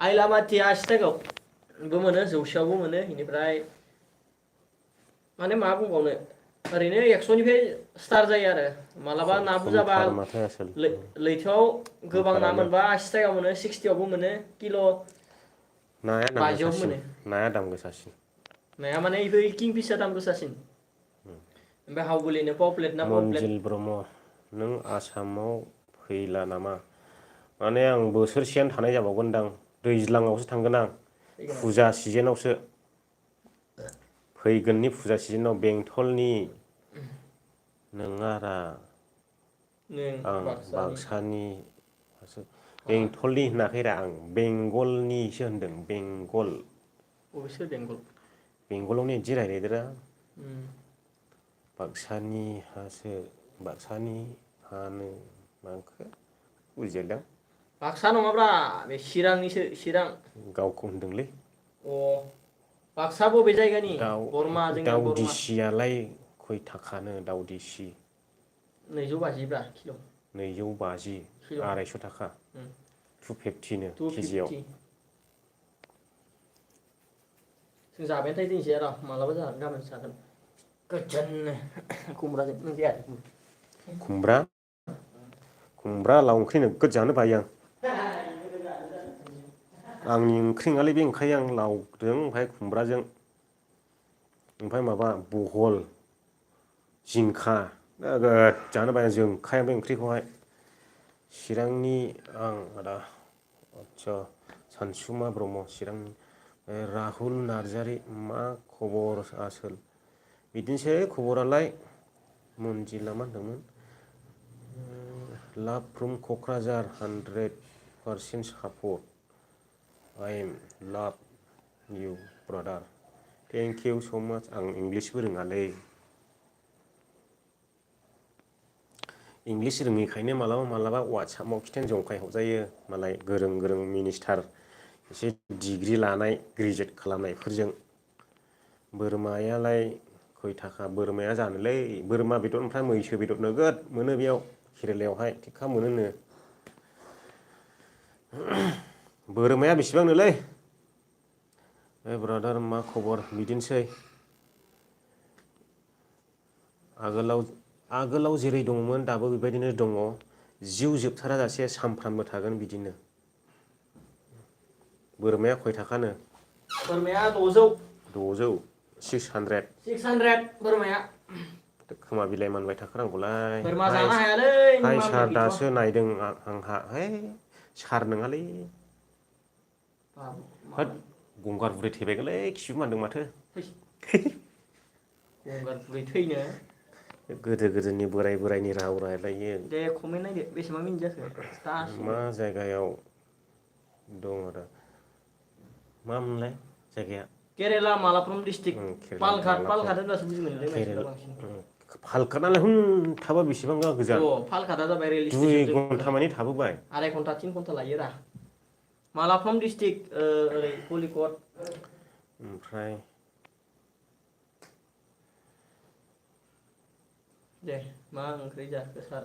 आइलामाथिया 80 थाखायावबो मोनो जौसेयावबो मोनो बेनिफ्राय माने मा बुंबावनो ओरैनो 100निफ्राय स्टार्ट जायो आरो मालाबा ना बुरजाबा खमथार माथो आसोल लैथोआव गोबां ना खमथारानो मोनबा 80 थाखायाव मोनो 60आवबो मोनो किल' नाया दाम 50आवबो गोसासिन मोनो नाया दाम गोसासिन नाया माने इफोर किं फिसा दाम गोसासिन ओमफ्राय हावबुलिनो पप्लेट ना पप्लेट मन्जिल ब्रह्म नों आसामाव फैला नामा माने आं बोसोरसेयानो थानाय जाबावगोनदां दैज्लाङावसो थांगोन आं फुजा सिजेनावसो फैगोननि फुजा सिजोनाव बेंटलनि नोङारा आं बाक्सानि बेंटलनि होनाखैरा आं बेंगलनिसो होनदों बेंगल अबेसो बेंगल बेंगलावनो इदि रायलायदोरा बाक्सानि हानो माखो बुजियादां बाक्सा नङाब्रा बे चिरांनिसो चिरां गावखौ होनदोंलै अ बाक्सा बबे जायगानि बरमा जोंनिया बरमा दाउदिसियालाय खय थाखानो दाउदिसि 250 ब्रा किल' 250 250 थाखा 250 नो केजियाव 250 जों जाबायानो थायो जोंनिथिंजाय र' मालाबा जागोन गाबोन जागोन गोज्जोननो खुमब्राजों नों जाया खुमब्रा लाव ओंख्रि नोगोद जानो बायो आं आंनि ओंख्रि नङालै बे ओंखायो आं लावजों ओमफ्राय खुमब्राजों ओमफ्राय माबा बहल जिंखा नोगोद जानो बायो जोंखाया बे ओंख्रिखौहाय चिरांनि आं आदा आदसा सानसुमा ब्रह्म चिरांनि राहुल नार्जारि मा खबर आसोल बिदिनोसै खबरालाय मन्जिला मा होनदोंमोन लाभ from Kokrajhar 100% support I am love you brother thank you so much आं इंलिसबो रोङालै इंलिस रोङिखायनो मालाबा वाट्सएपआव खिथानो जंखाय हरजायो मालाय गोरों मिनिस्टार एसे डिग्री लानाय ग्रेजुवेट खालामनायफोरजों बोरमायालाय खय थाखा बोरमाया जानोलै बोरमा बेदर ओमफ्राय मैसो बेदर नोगोद मोनो बेयाव केरेलायावहाय थिखा मोनोनो बोरमाया बेसेबांनोलै ब्रादार मा खबर बिदिनोसै आगोलाव जेरै दङमोन दाबो बेबायदिनो दङ जिउ जोबथाराजासे सामफ्रामबो थागोन बिदिनो बोरमाया खय थाखानो बोरमाया 600 600 बोरमाया खोमा बिलाइ मानबाय थाखानांगौलाय बोरमा जानो हायालै हाय मानबाय सार गैथ'आ दासो नायदों आंहा है सार नङालै होद गंगार बुरै थैबायगोनलै खिबु मानदों माथो गंगार बुरै थैनो गोदोनि बोरायनि राव रायलायो दे कमेन्ट नायदो बेसेबां मिनिट जाखो मा जायगायाव दङ दा मा मोनलाय जायगाया केरेला मालापुरम डिस्ट्रिक्ट केरेला पालघाट मालापुरम होनबासो बुजि मोनोलै मानसिफ्रा बांसिन पालघाटनालाय थाबा बेसेबां गोजान पालघाटआ जाबाय रेल 2 घन्टा मानि थाबोबाय 2.5 घन्टा 3 घन्टा लायो रा मालापुरम डिस्ट्रिक्ट ओरै कलिकट ओमफ्राय दे मा ओंख्रि जाखो सार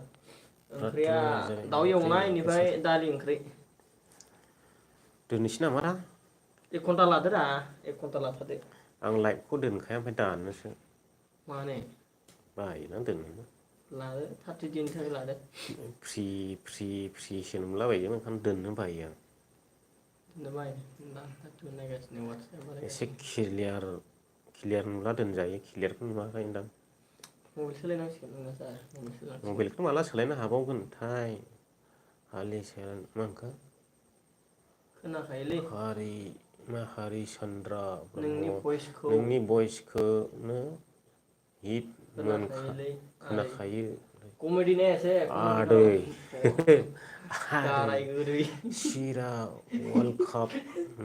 ओंख्रिया दाउ एवनाय इनिफ्राय दालि ओंख्रि दोननोसै नामा रा 1 घन्टा लादोरा 1 घन्टा लाथारदो आं लाइभखौ दोनखाया ओमफ्राय दाननोसो माने बायोना दोननो लादो 30 दिननि थाखाय लादो फ्रिसो नुलाबायो ओंखायनो दोननो बायो आं एसे क्लियार नुला दोनजायो क्लियारखौ नुवाखैदां मबाइल सोलायनांसिगोन नोंना सार मबाइलखौ माला सोलायनो हाबावगोनथाय हालिसेरन मा होनखो खोनाखायोलै हारि चन्द्र नोंनि ब्रह्म भइसखौ नोंनि भइसखौनो हिट खोनाखायोलै खोनाखायो कमेडि नायासै आदै गाराय गोदै सिरा वर्ल्ड काप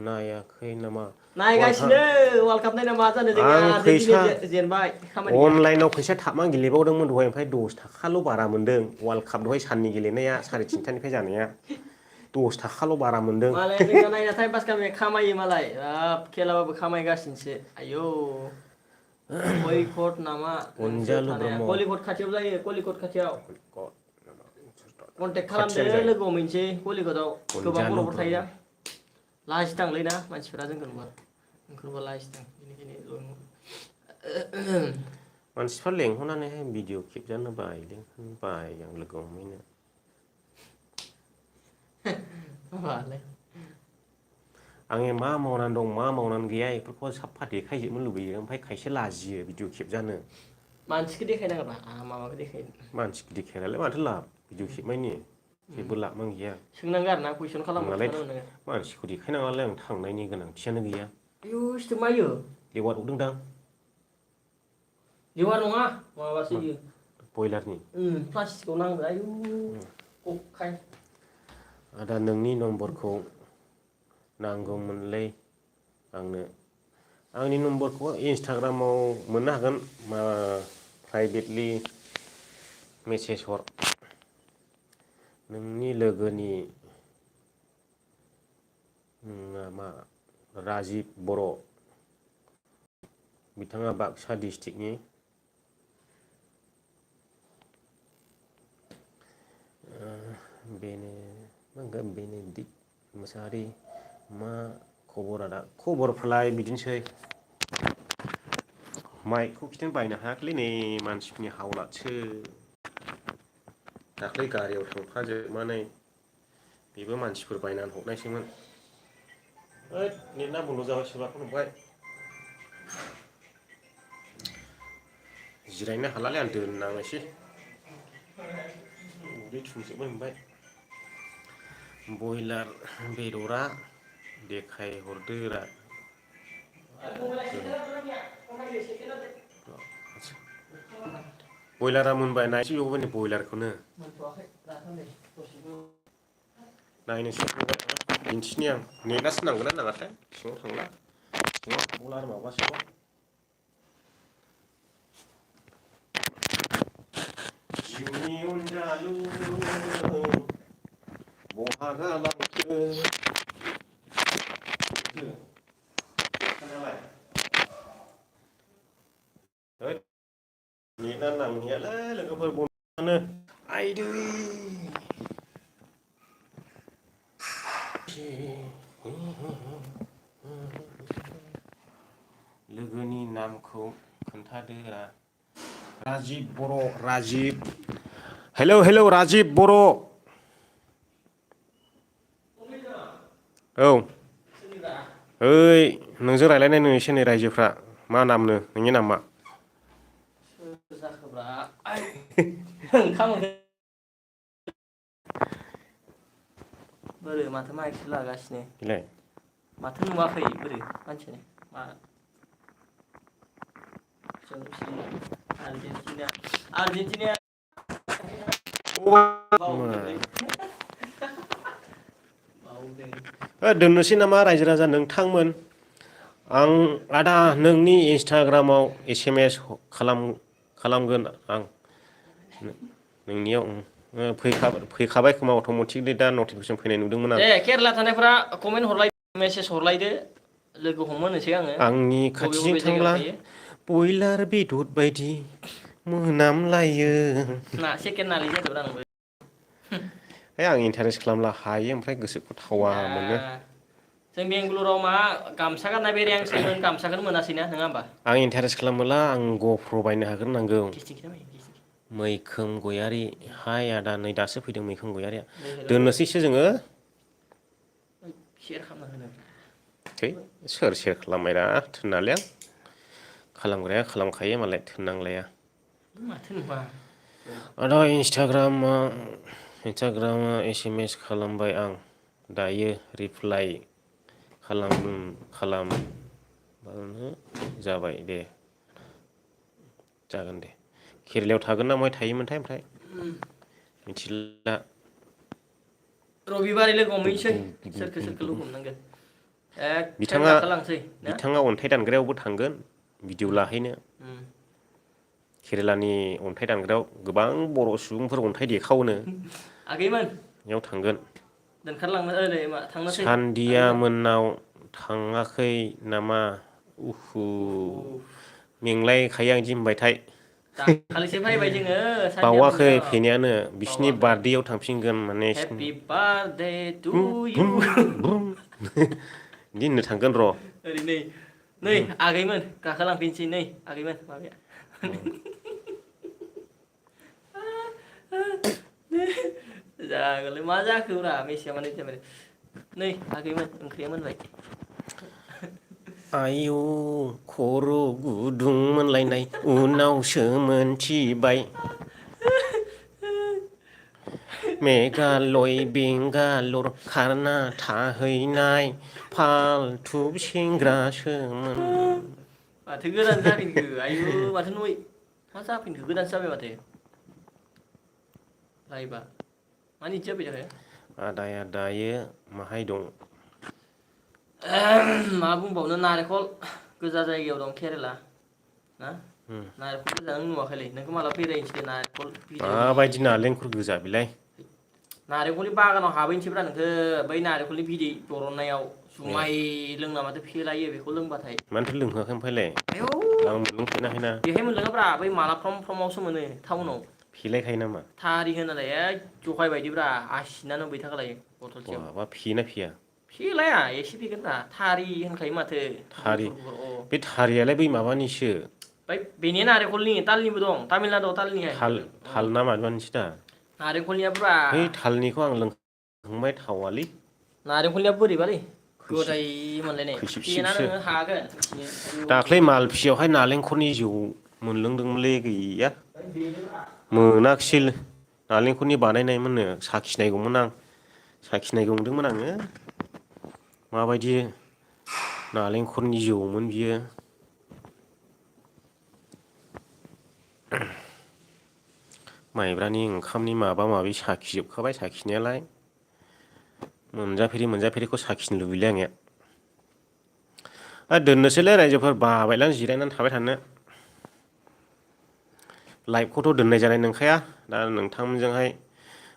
नायाखै नामा नायगासिनो वर्ल्ड काप नायना मा जानो जोंनिया आं आर्जेन्टिना जेनबाय खामानि गैया अनलाइनाव फैसा थाबनानै गेलेबावदोंमोन दहाय ओमफ्राय 10 थाखाल' बारा मोनदों वर्ल्ड काप दहाय साननि गेलेनाया 3:30निफ्राय जानाया 10 थाखाल' बारा मोनदों मालाय जोंना नायना टाइम पास खामायो मालाय खेलाबाबो खामायगासिनोसो आयौ कलिकट नामा नोंसोर अनजालु थानाया ब्रह्म कलिकट खाथियाव जायो कलिकट खाथियाव कन्टेक्ट खालामदो खाथियाव जायो लोगो हमहैनोसै कलिकटआव गोबां अनजालु बर'फोर ब्रह्म थायोना लाजिथांलै ना मानसिफोरा जोंखौ नुबा लाजिथां मानसिफ्रा लेंहरनानै भिडिअ खेबजानो बायोलै आं लोगो हमहैनो आङो मा मावनानै दं मा मावनानै गैया बेफोरखौ साफा देखायजोबनो लुबैयो ओमफ्राय खायसे लाजियो भिडिअ खेबजानो मानसिखौ देखायनाङाब्रा माबाखौ देखाय मानसिखौ देखायनालाय माथो लाब भिडिअ खेबनायनि जेबो लाबानो गैया सोंनांगौ आरो ना कुइसन खालामबाय नोंहालाय थानो मोनो मानसिखौ देखायनाङालाय आं थांनायनि गोनांथियानो गैया आयु सिथोब मायो लेवार अरदोंदां लेवार नङा माबासो इयो बयलारनि प्लास्टिकआव नांदो आयु गखाय आदा नोंनि नम्बरखौ नांगौमोनलै आंनि नम्बरखौ इन्सटाग्रामाव मोननो हागोन प्राइभेटलि मेसेज हर नोंनि लोगोनि मा राजिब बर' बिथाङा बाक्सा डिस्ट्रिक्टनि बेनेदिक मोसाहारि मा खबर आदा खबरफ्रालाय बिदिनोसै माइकखौ खिथानो बायनो हायाखैलै नै मानसिफोरनि हावलादसो दाख्लै गारियाव थांफाजोबनानै बेबो मानसिफोर बायनानै हरनायसोमोन ओइ नेटआ बन्द' जाबाय सोरबा फन हरबाय जिरायनो हालालै आं दोननांनोसै उदै थुजोबनो मोनबाय बयलार बेदरा देखाय हरदोरा बयलारा मोनबाय नायसै बेवहाय बयलारखौनो नायनोसै दिन्थिनि आं नेटआसो नांगोना नाङाथाय सिङाव थांला सिङाव थांला आरो माबासोबाव जिउनि अनजालु बहा गालांखो नेटआ नांहैयालै लोगोफोर बन्द'आनो आइदै लोगोनि नामखौ खोन्थादोरा राजिब बर' राजिब हेलौ हेलौ राजिब बर' औ ओइ नोंजों रायलायनाय एसे नै रायजोफ्रा मा नामनो नोंनि नामा बोरो माथो माइकसो लागासिनो बिलाय माथो नुवाखै बोरो मानसियानो मा आर्जेन्टिना बावदोंलै दोननोसै नामा रायजो राजा नोंथांमोन आं आदा नोंनि इन्सटाग्रामाव SMS खालामगोन आं नोंनियाव फैखाबाय खोमा अट'मेटिकलि दा नटिफिकेसन फैनाय नुदोंमोन आं दे केरेला थानायफ्रा कमेन्ट हरलायदो मेसेज हरलायदो लोगो हमहोनोसै आङो आंनि बबे खाथिजों बबे जायगायाव थांब्ला थायो बयलार बेदर बायदि मोनामलायो ना सेकेण्ड नालिजों जादोंब्रा आंबो है आं इन्टारेस्ट खालामला हायो ओमफ्राय गोसोखौ थावा मोनो जों बेंगालुराव मा गामसा गानना बेरायहांसैमोन गामसाखौनो मोनासैना नङा होमबा आं इन्टारेस्ट खालामोला आं गप्र बायनो हाग्रोनांगौ गिस्टिक मैखोम गयारि हाय आदा नै दासो फैदों मैखोम गयारिया हेल' दोननोसैसो जोङो सेयार खालामना होनो थै सोर सेयार खालामबायरा थोननालै आं खालामग्राया खालामखायो मालाय थोननांलाया माथो नुवा आदा इन्सटाग्रामा SMS खालामबाय आं दायो रिप्लाइ खालामबानो जाबाय दे जागोन दे केरेलायाव थागोन ना बहाय थायोमोनथाय ओमफ्राय मिथिला रबिबारै लोगो हमहैनोसै सोरखौ लोगो हमनांगोन ट्रेन बिथाङा गाखोलांसै ना बिथाङा अन्थाइ दानग्रायावबो थांगोन भिडिअ लाहैनो केरेलानि अन्थाइ दानग्रायाव गोबां बर' सुबुंफोर अन्थाइ देखावोनो आगैमोन बेयाव थांगोन दोनखारलांनो मा थांनोसै सान्दिया आगैमोन मोननाव थाङाखै नामा मेंलायखायो आं इदि होनबायथाय दाखालिसो फैबाय जोङो सानदिया बावाखै मोननियाव फैनायानो बिसिनि बावाखै बार्थडेआव थांफिनगोन माने हेपि बार्थडे टु इउ बिदि होननो थांगोन र' ओरै नै आगैमोन गाखोलांफिनसै नै आगैमोन माबाया जागोनलै मा जाखोब्रा मेसेआ मानो बिदि जाबाय नै आगैमोन ओंख्रिया मोनबाय आयौ खर' गुदुं मोनलायनाय उनावसो मोनथिबाय मेघालय बेंगालर खारना थाहैनाय फालथु सेंग्रासोमोन माथो गोदान जाफिनखो आयु माथो मा जाफिनखो गोदानसो जाबाय माथो लाइभआ मानो इदि जाबाय थाखो आदाया दायो माहाय दं मा बुंबावनो नारेंखल गोजा जायगायाव दं केरेला ना नारेंखल गोजा नों नुवाखैलै नोंखौ माला बेरायनोसै दे नारेंखल भिडिअ'नि माबायदि नालेंखर गोजा बेलाय नारेंखलनि बागानाव हाबहैनोसैब्रा नोंखो बै नारेंखलनि बिदै बरननायाव ए जुमाय लोंना माथो फेलायो बेखौ लोंबाथाय मानोथो लोंहोआखै ओमफ्रायलाय आयौ आं मोनलोंफेराखैना बेहाय मोनलोङोब्रा बै माला फ्रमावसो मोनो टाउनाव फेलायखायो नामा थारि होनानै जखाय बायदिब्रा 80 ना 90 थाखा लायो बथलसेयाव बहाबा फेयोना फेया फेलाया एसे फेगोनब्रा थारि होनखायो माथो थारि बे थारियालाय बै माबानिसो ओमफ्राय बेनि नारेंखलनि तालनिबो दं तामिलनाडुआव तालनिहाय थाल ना माबानिसो दा नारेंखलनिया ब्रा है थालनिखौ आं लोंखांबाय थावालै नारेंखलनिया बोरैबालै खैसिब गोदै मोनलायनाय फेना खैसिबसिबसो नोङो हागोन दाख्लै मालफियावहाय नालेंखरनि जौ मोनलोंदोंमोनलै गैया मोनाखिसै नालेंखरनि बानायनायमोननो साखिनायगौमोन आं साखिनायगौ नंदोंमोन आङो माबायदि नालेंखरनि जौमोन बियो माइब्रानि ओंखामनि माबा माबि साखिजोबखाबाय साखिनायालाय मोनजाफेरिखौ साखिनो लुबैले आंनिया दोननोसैलै रायजोफोर बाबायलां जिरायनानै थाबाय थानो लाइभखौथ' दोननाय जानाय नंखाया दा नोंथांमोनजोंहाय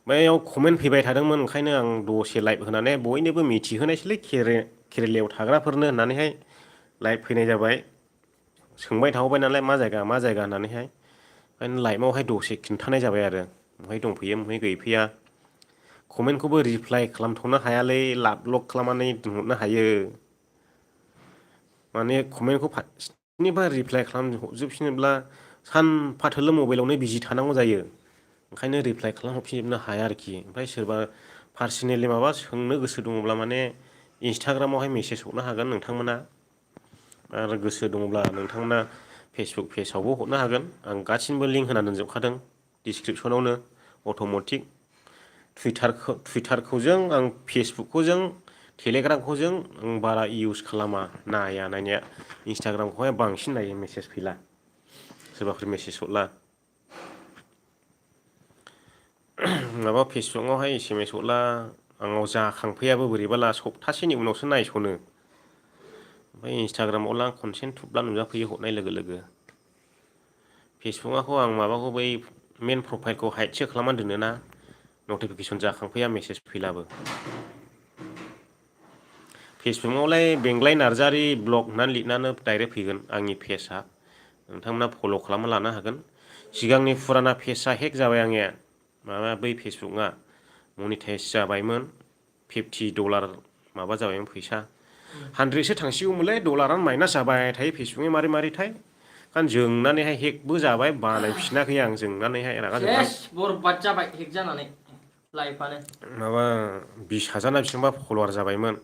बैयाव कमेन्ट फैबाय थादोंमोन ओंखायनो आं दसे लाइभ होनानै बयनोबो मिथिहोनायसैलै केरेलायाव थाग्राफोरनो होननानैहाय लाइभ फैनाय जाबाय सोंबाय थाबाय नालाय मा जायगा होननानैहाय ओंखायनो लाइभआवहाय दसे खिन्थानाय जाबाय आरो बहाय दंफैयो बहाय गैफैया कमेन्टखौबो रिप्लाइ खालामथ'नो हायालै लाब लब खालामनानै दोनहरनो हायो माने कमेन्टखौ फार्स्टनिफ्राय रिप्लाइ खालामजोबफिनोब्ला सानफा थोलो मबाइलावनो बिजि थानांगौ जायो ओंखायनो रिप्लाइ खालामहरफिनजोबनो हाया आरोखि ओमफ्राय सोरबा पार्सनेलि माबा सोंनो गोसो दङब्ला माने इन्सटाग्रामावहाय मेसेज हरनो हागोन नोंथांमोना आरो गोसो दङब्ला नोंथांमोना फेसबुक पेजावबो हरनो हागोन आं गासिनोबो लिंक होना दोनजोबखादों डिसक्रिपसनावनो अट'मेटिक टुइटारखौ जों आं फेसबुकखौ जों टेलिग्रामखौ जों आं बारा इउस खालामा नायनाया इन्सटाग्रामखौहाय बांसिन नायो मेसेज फैला सोरबाफोर मेसेज हरला माबा फेसबुकआवहाय SMS हरला आंनाव जाखांफैयाबो बोरैबाला सप्तासेनि उनावसो नायस'नो ओमफ्राय इन्सटाग्रामावला खनसेनो थुब्ला नुजाफैयो हरनाय लोगो लोगो फेसबुकआखौ आं माबाखौ बै मेन प्रफाइलखौ हाइदसो खालामनानै दोनोना नटिफिकेसन जाखांफैया मेसेज फैलाबो फेसबुकआवलाय बेंग्लाय नार्जारि ब्लग होननानै लिरनानै डाइरेक्ट फैगोन आंनि पेजआ नोंथांमोना फल' खालामना लानो हागोन सिगांनि फुराना पेजआ हेक जाबाय आंनिया माबा बै फेसबुकआ मनिटाइस जाबायमोन $50 माबा जाबायमोन फैसा 100सो थांसिगौमोनलै डलारानो माइनास जाबाय थायो फेसबुकनि मारै जोंनानैहाय हेकबो जाबाय बानायफिनाखै आं जोंनानैहाय रागा जोंनानै बरबाद जाबाय हेक जानानै लाइफआनो माबा 20,000 ना बेसेबांबा फल'वार जाबायमोन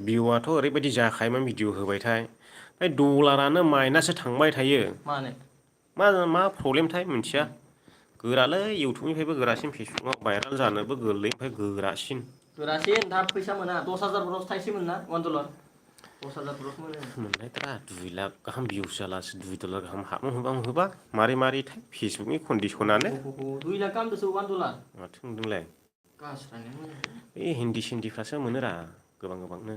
भिउआथ' ओरैबायदि जाखायोमोन भिडिअ होबायथाय ओमफ्राय डलारानो माइनाससो थांबाय थायो मा प्रब्लेमथाय मिथिया गोरालै इउटुबनिफ्रायबो गोरासिन फेसबुकआव भाइरेल जानोबो गोरलैनिफ्राय गोरासिन थाब फैसा मोना 10,000 थाइसे मोना $1 10,000 मोननायफ्रा 2 लाख गाहाम भिउस जालासो $2 गाहाम हाबहां मारै फेसबुकनि कन्डिसनानो 2 लाख गाहामसो $1 माथो मोनदोंलाय बे हिन्दी मोनोरा गोबांनो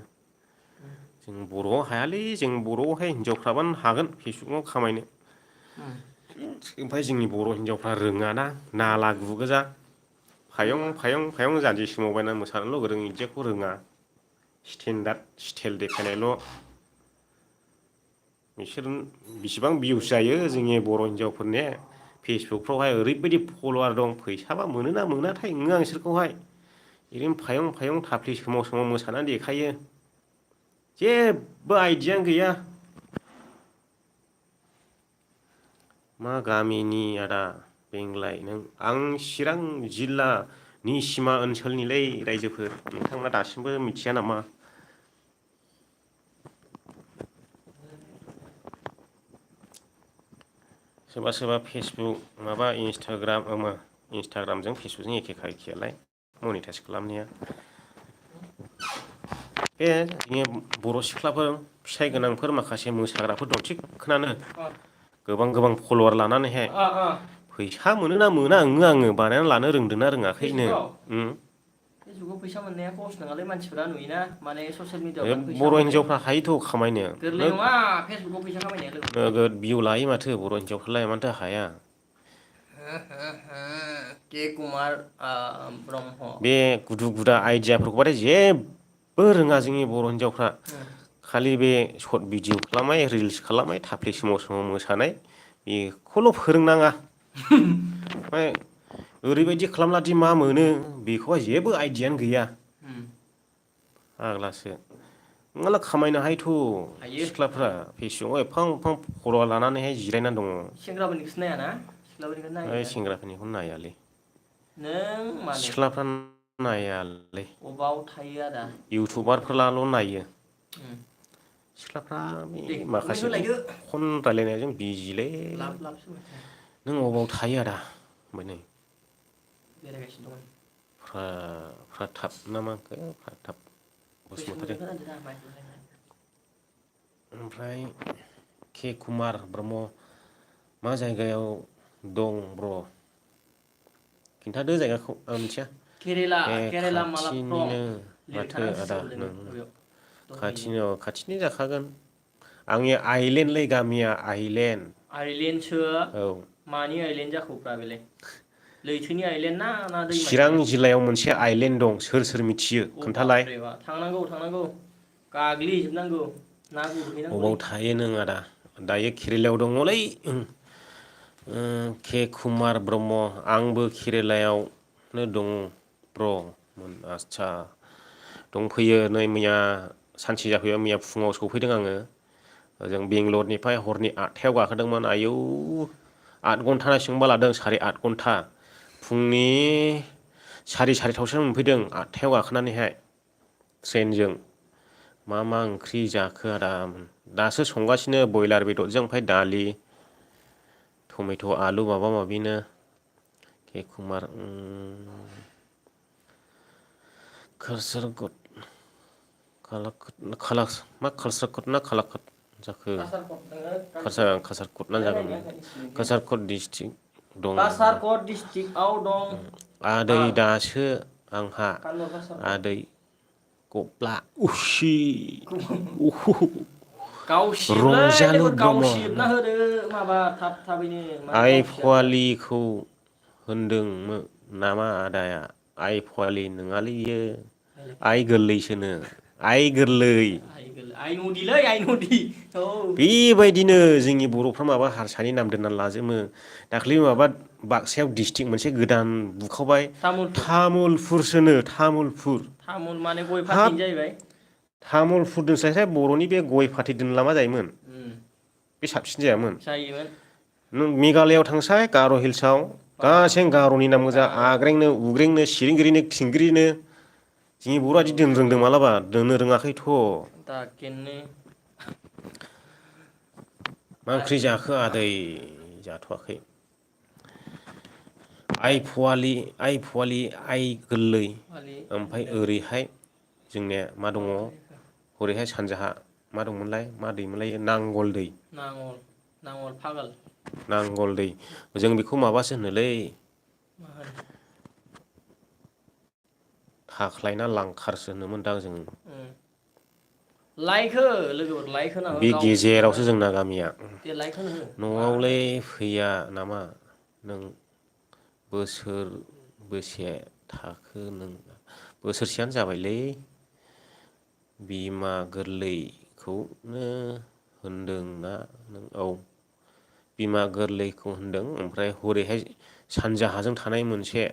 जों बर'आव हायालै जों बर'आवहाय हिनजावफ्राबानो हागोन फेसबुकाव खामायनो ओमफ्राय जोंनि बर' हिनजावफ्रा रोङाना नाला गुगोजा फायं जानजि सोमावबायना मोसानोल' गोरों बिदिखौ रोङा स्टेन्डार्ड स्टाइल देखायनायल' बिसोर बिसिबां भिउस जायो जोंनि बर' हिनजावफोरनि फेसबुकफ्रावहाय ओरैबायदि फल'वार दं फैसाबा मोनोना मोनाथाय आं बिसोरखौहाय ओरैनो फायं थाफ्लि सोमाव मोसानानै देखायो जेबो आइडियानो गैया मा गामिनि आदा बेंग्लाय नों आं चिरां जिल्लानि सिमा ओनसोलनिलै रायजोफोर नोंथांमोना दासिमबो मिथिया नामा सोरबा फेसबुक माबा इन्सटाग्रामजों फेसबुकजों एखेयालाय मनिटाइस खालामनाया बे जोंनि बर' सिख्लाफोर फिसाइ गोनांफोर माखासे मोसाग्राफोर दं थिगखोनानो गोबां फल'वार लानानैहाय फैसा मोनोना मोना आङो बानायना लानो रोंदोंना रोङाखैनो फेसबुकाव फैसा मोननाया खहस नङालै मानसिफ्रा नुयोना माने ससियेल मिडियाआव बर' हिनजावफ्रा हायोथ' खामायनो गोरलै नङा फेसबुकाव फैसा खामायनाया नोगोद भिउ लायो माथो बर' हिनजावफ्रालाय मानोथो हाया के कुमार ब्रह्म बे गुदु गुदा आइडियाफोरखौबाथाय जेबो रोङा जोंनि बर' हिनजावफ्रा खालि बे सर्ट भिडिअ खालामनाय रिल्स खालामनाय थाफ्लि सोमाव मोसानाय बेखौल' फोरोंनाङा ओमफ्राय ओरैबायदि खालामलादि मा मोनो बेखौहाय जेबो आइडियानो गैया फाग्लासो नङाब्ला खामायनो हायोथ' सिख्लाफ्रा फेसबुकाव एफा फल'वार लानानैहाय जिरायनानै दङ सेंग्राफोरनिखौसो नायाना सिख्लाफोरनिखौ नायो सेंग्राफोरनिखौ नायालै नों मानो सिख्लाफ्रा नायालै अबाव थायो आदा इउटुबारफोराल' नायो सिख्लाफ्रा बे माखासे फन रायलायनायजों बिजिलै नों अबाव थायो आदा होनबाय नै बेरायगासिनो दं फ्राथाब ना मा होनखो फ्राथाब बसुमतारी ओमफ्राय के कुमार ब्रह्म मा जायगायाव दं ब्र खिन्थादो जायगाखौ आं मिथिया केरेला खाथिनिनो माथो आदा नों खाथिनि जाखागोन आंनि आइलेण्डलै गामिया आइलेण्डसो औ मानि आइलेण्ड जाखोब्रा बेलाय लैथोनि आइलेण्ड ना दैमानि चिरां जिल्लायाव मोनसे आइलेण्ड दं सोर मिथियो खोन्थालाय थांनांगौ गाग्लिजोबनांगौ ना गुरहैनांगौ अबाव थायो नों आदा दायो केरेलायाव दङलै के कुमार ब्रह्म आंबो केरेलायावनो दं ब्र आस्सा दंफैयो नै मैया सानसे जाफैबाय मैया फुङाव सफैदों आङो ओजों बेंगलरनिफ्राय हरनि 8थायाव गाखोदोंमोन आयौ 8 घन्टा सिमबा लादों 8.5 घन्टा फुंनि 4:30टायावसो मोनफैदों 8थायाव गाखोनानैहाय ट्रेनजों मा ओंख्रि जाखो आदा दासो संगासिनो बयलार बेदरजों ओमफ्राय दालि टमेट' आलु माबा माबिनो के कुमार कासारगड कासारगड ना कालाकट जाखो कासारगड ना जागोन कासारगड डिस्ट्रिक्ट दं कासारगड डिस्ट्रिक्टआव दं आदै दासो आंहा आदै गब्ला उसि रंजालु ब्रह्म गावसिबना होदो माबा थाबैनो आइ फवालिखौ होनदों नामा आदाया आइ फवालि नङालै इयो आइ गोरलैसोनो आइ गोरलै आइ नदिलै आइ नदि बेबायदिनो जोंनि बर'फ्रा माबा हारसानि नाम दोननानै लाजोबो दाख्लै माबा बाक्सायाव डिस्ट्रिक्ट मोनसे गोदान बुखावबाय तामुलपुरसोनो तामुलपुर तामुल माने गय फाथैनो जाहैबाय तामुलपुर दोस्लायस्लाय बर'नि बे गय फाथै दोनला मा जायोमोन बे साबसिन जायामोन नों मेघालयआव थांसाय गार' हिल्सआव गासैनो गार'नि नाम गोजा आग्रेंनो उग्रेंनो सिरिंगिरिनो खिंगिरिनो जोंनि बर'आ बिदि दोननो रोंदों मालाबा दोननो रोङाखैथ' मा ओंख्रि जाखो आदै जाथ'वाखै आइ फवालि आइ गोरलै ओमफ्राय ओरैहाय जोंनिया मा दङ हरैहाय सानजाहा मा दंमोनलाय मा दैमोनलाय नांगल दै नांगल दै जों बेखौ माबासो होनोलै थाख्लायना लांखारसो होनोमोनदां जों बे गेजेरावसो जोंना गामिया न'आवलै फैया नामा नों बोसोरबेसे थाखो नों बोसोरसेयानो जाबायलै बिमा गोरलैखौनो होनदोंना नों औ बिमा गोरलैखौ होनदों ओमफ्राय हरैहाय सानजाहाजों थानाय मोनसे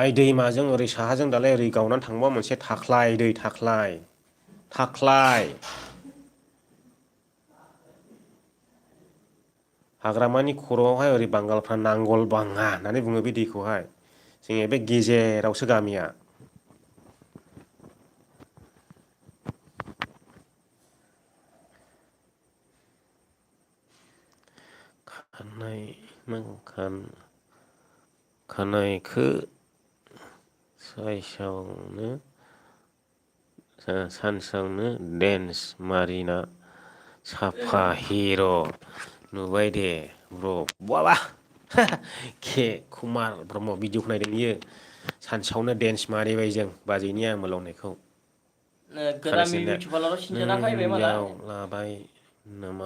आइ दैमाजों ओरै साहाजों दालाय ओरै गावनानै थांबा मोनसे थाख्लाय दै थाख्लाय हाग्रामानि खर'आवहाय ओरै बांगालफ्रा नांगल बाङा होननानै बुङो बे दैखौहाय जोंनि बे गेजेरावसो गामिया खानायखो सानसेयावनो डेन्स मारिना साफा हिर' नुबाय दे ब्र बाबा के कुमार ब्रह्म भिडिअखौ नायदों बियो सानसेयावनो डेन्स मारिबाय जों बाजैनि आमोल होननायखौ नों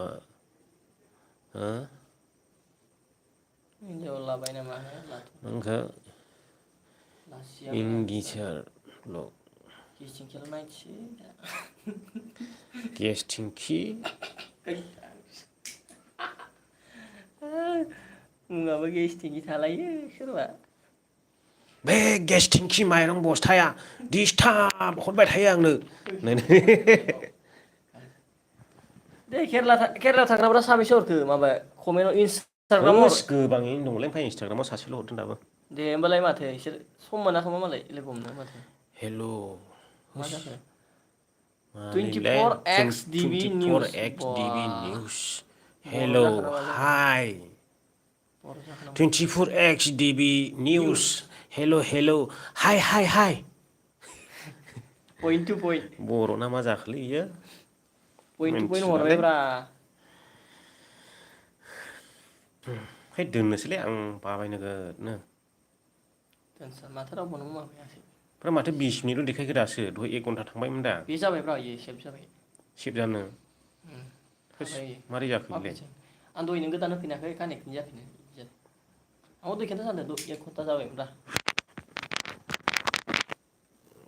हिनजाव लाबाय नामा नोंखौ गेस थिंखि मुङाबो गेस थिंखि थालायो सोरबा बे गेस थिंखि माइरं बस्थाया दिसटार्ब हरबाय थायो आंनो दे केरेला थाग्राफ्रा साबेसे हरखो माबा कमेन्टआव गोबाङैनो दंलै ओमफ्राय इन्सटाग्रामाव सासेल' हरदों दाबो दे होमबालाय माथो इसोर सम मोनाखैबा मालाय लोगो हमनो माथो हेल' मा जाखो मानिलाय 24 XDB निउस हेल' हाय 24XDB News Hello Hello Hi point to point बर'ना मा जाखोलै इयो पइन्ट टु पइन्ट मिन्थिलालै हरबायब्रा है दोननोसैलै आं बाबाय नोगोदनो माथो रावबोनो माबायासै ओमफ्राय माथो 20 मिनिटल' देखायखो दासो दहाय 1 घन्टा थांबायमोन दा बे जाबायब्रा इयो सेभ जाबाय सेब जानो होस थाबाय मारै जाखो बेलाय माबायसै आं दहाय नों गोदान होफिनाखै कानेक्टनि जाफिनो आंबो दुइ घन्टा सानदों 1 घन्टा जाबायमोन दा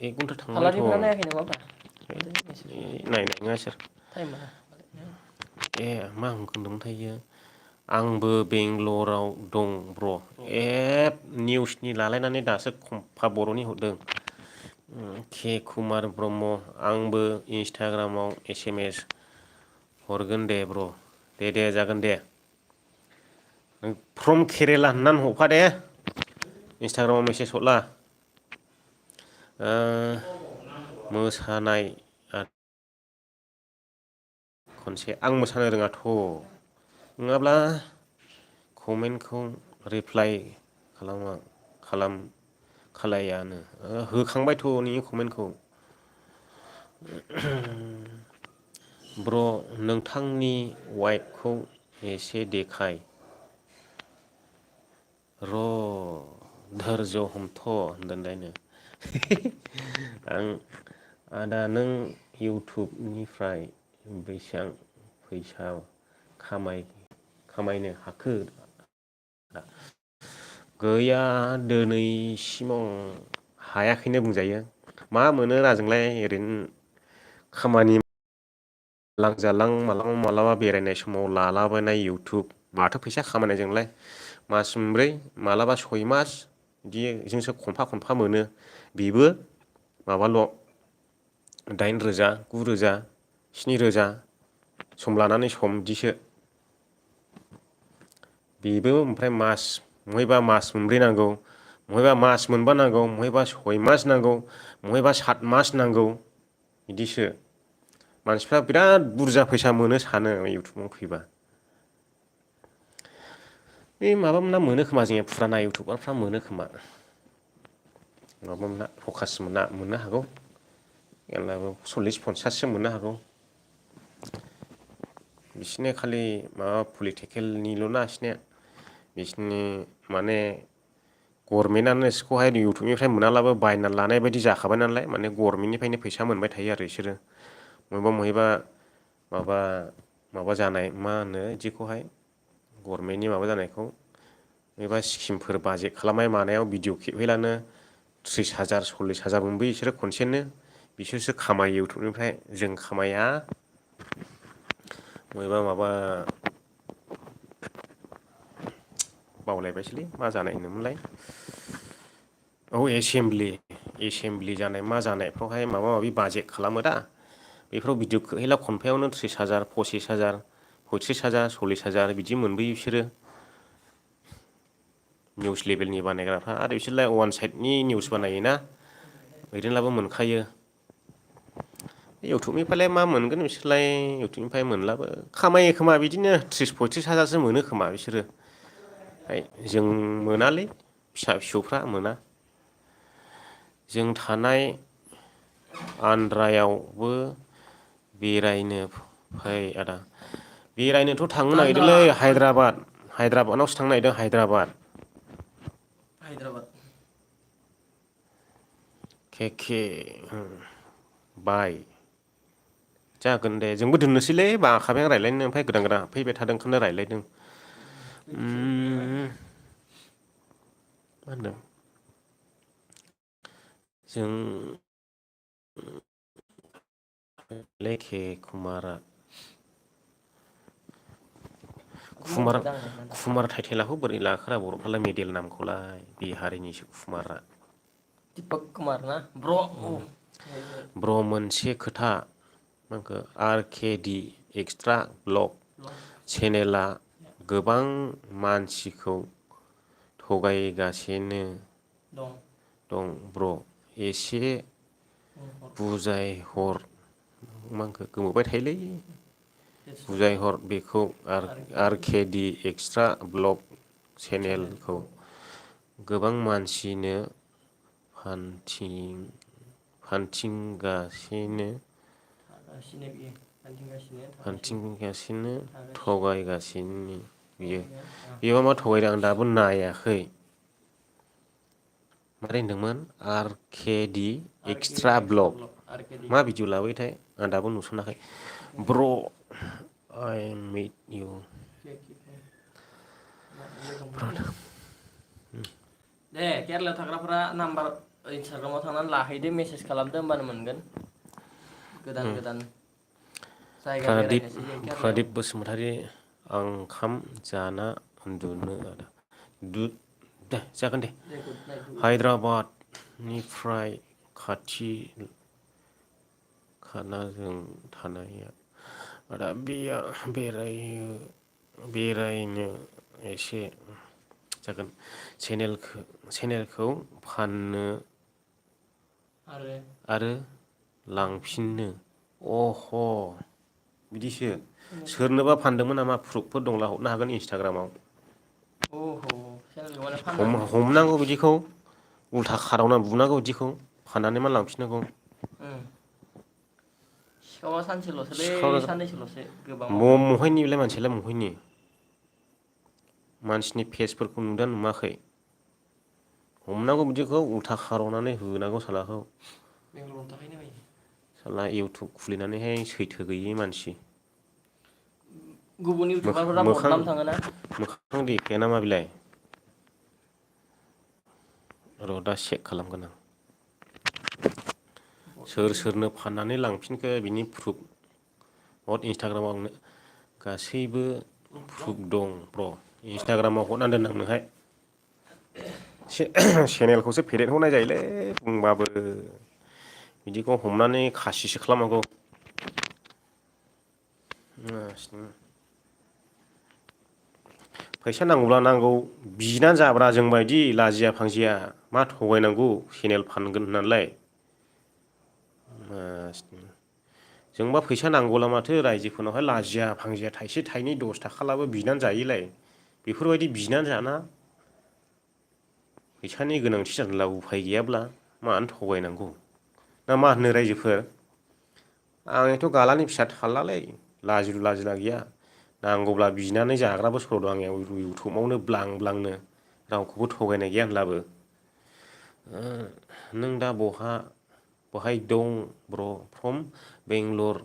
1 घन्टा थांबायथ' फार्लारनिफोरा नायाखै नामाब्रा नायनाय नङा सोर टाइम मोना मा होनदोंमोनथाय इयो आंबो बेंगलराव दं ब्र एप निउसनि लालायनानै दासो खंफा बर'नि हरदों के कुमार ब्रह्म आंबो इन्सटाग्रामाव SMS हरगोन दे ब्र दे जागोन दे नों फ्रम केरेला होननानै हरफा दे इन्सटाग्रामाव मेसेज हरला मोसानाय खनसे आं मोसानो रोङाथ' नङाब्ला कमेन्टखौ रिप्लाइ खालायानो होखांबायथ' नोंनि कमेन्टखौ ब्र नोंथांनि वाइफखौ एसे देखाय र' धोरज' हमथ' होनदोंलायनो आं आदा नों इउटुबनिफ्राय बेसेबां फैसा खामायनो हाखो गैया दिनैसिमाव हायाखैनो बुंजायो मा मोनो राजोंलाय ओरैनो खामानि लांजालां मालाबा बेरायनाय समाव लालाबायनाय इउटुब माथो फैसा खामायनायजोंलाय मास मोनब्रै मालाबा 6 मास बिदिजोंसो खनफा मोनो बेबो माबाल' 8,000 9,000 7,000 सम लानानै सम बिदिसो बेबो ओमफ्राय महायबा मास मोनब्रै नांगौ महायबा मास मोनबा नांगौ महायबा 6 मास नांगौ महायबा 7 मास नांगौ बिदिसो मानसिफ्रा बिराद बुरजा फैसा मोनो सानो इउटुबाव फैबा बे माबामोना मोनो खोमा जोंनि फुराना इउटुबारफ्रा मोनो खोमा माबामोना फकास मोना मोननो हागौ मेरलाबो 40-50सो मोननो हागौ बिसोरनि खालि माबा पलिटिकेलनिल' ना बिसोरनि माने गभर्नमेन्टआनो इसखौहाय इउटुबनिफ्राय मोनालाबो बायना लानाय बायदि जाखाबाय नालाय माने गभर्नमेन्टनिफ्रायनो फैसा मोनबाय थायो आरो बिसोरो महायबा माबा जानाय मा होनो बिदिखौहाय गभर्नमेन्टनि माबा जानायखौ एबा स्किमफोर बाजेट खालामनाय मानायाव भिडिअ खेबहैलानो 30,000 40,000 मोनबोयो बिसोरो खनसेनो बिसोरसो खामायो इउटुबनिफ्राय जों खामाया माबा बावलायबायसोलै मा जानाय होनोमोनलाय एसेमब्लि जानाय मा जानायफ्रावहाय माबा माबि बाजेट खालामो दा बेफोराव भिडिअ खोहैला खनफायावनो 30,000 25,000 35,000 40,000 बिदि मोनबोयो बिसोरो निउस लेभेलनि बानायग्राफ्रा आरो बिसोरलाय वान साइडनि निउस बानायोना ओरैनोलाबो मोनखायो इउटुबनिफ्रायलाय मा मोनगोन बिसोरलाय इउटुबनिफ्राय मोनलाबो खामायो खोमा बिदिनो 30-35 हाजारसो मोनो खोमा बिसोरो जों मोनालै फिसा-फिसौफ्रा मोना जों थानाय आन्ध्रायावबो बेरायनो फै आदा बेरायनोथ' थांनो आन्ध्रा नागिरदोंलै हायद्राबादनावसो थांनो नागिरदों हायद्राबाद के बाय जागोन दे जोंबो दोननोसैलै बाखाबाय आं रायज्लायनो ओमफ्राय गोदान हाबफैबाय थादों ओंखायनो रायज्लायदों मा होनदों जों लेखे कुमार टाइटेलाखौ बोरै लाखोरा बर'फ्रालाय मेडेल नामखौलाय बिहारिनिसो कुमारा दिपक कुमार ना ब्र' ब्र मोनसे खोथा RKD एक्सट्रा ब्लग चेनेला गोबां मानसिखौ थगायगासिनो दं ब्र एसे बुजायहर गोमोबाय थायोलै बुजायहर बेखौ RKD एक्सट्रा ब्लग चेनेलखौ गोबां मानसिनो फान्थिंगासिनो थगायगासिनो बियो मा थगायदों आं दाबो नायाखै मारै होनदोंमोन आरकेडि एक्सट्रा ब्लग मा भिडिअ लाबोयोथाय आं दाबो नुसनाखै ब्र आइ मिट इउ दे केरेलायाव थाग्राफोरा नाम्बार इन्सटाग्रामाव थांनानै लाहैदो मेसेज खालामदो होमबानो मोनगोन गोदान जायगा बेरायनोसै जों केरेलायाव प्रदिप बसुमतारी आं ओंखाम जाना उन्दुनो जागोन दे हायद्राबादनिफ्राय खाना जों थानाया दा बेरायनो एसे जागोन चेनेलखौ फाननो आरो लांफिननो अह बिदिसो सोरनोबा फानदोंमोन नामा प्रुफफोर दंला हरनो हागोन इन्सटाग्रामाव हमनांगौ बिदिखौ उल्था खारावना बुनांगौ बिदिखौ फाननानै मा लांफिननांगौ सिखावा सानसेल'सोलै साननैसोल'सो गोबां महायनि बेलाय मानसियालाय महायनि मानसिनि फेसफोरखौ नुदों नुवाखै हमनांगौ बिदिखौ उल्था खार'नानै होनांगौ सालाखौ साला इउटुब खुलिनानैहाय सैथो गैयै मानसि गुबुन इउटुबारफोरा बदनाम थाङोना मोखां देखाया नामा बिलाय र' दा चेक खालामगोन आं सोरनो फाननानै लांफिनखो बिनि प्रुफ हद इन्सटाग्रामाव आंनो गासैबो प्रुफ दं ब्र इन्सटाग्रामाव हरना दोन आंनोहाय चेनेलखौसो फेदेरहरनाय जायोलै बुंबाबो बिदिखौ हमनानै खासिसो खालामनांगौ फैसा नांगौब्ला नांगौ बिनानै जाब्रा जोंबायदि लाजिया फांजिया मा थगायनांगौ चेनेल फानगोन होननानैलाय जोंबा फैसा नांगौला माथो रायजोफोरनावहाय लाजिया फांजिया थाइसे थाइनै 10 थाखालाबो बिनानै जायोलाय बेफोरबायदि बिनानै जाना फैसानि गोनांथि जादोंला उफाय गैयाब्ला मानो थगायनांगौ ना मा होनो रायजोफोर आंनिथ' गालानि फिसा थालालै लाजिलु लाजिला गैया नांगौब्ला बिनानै जाग्राबो सर' दं आंनियाव इउटुबावनो ब्लां ब्लांनो रावखौबो थगायनाय गैया होनब्लाबो नों दा बहाय दं ब्र फ्रम बेंगलर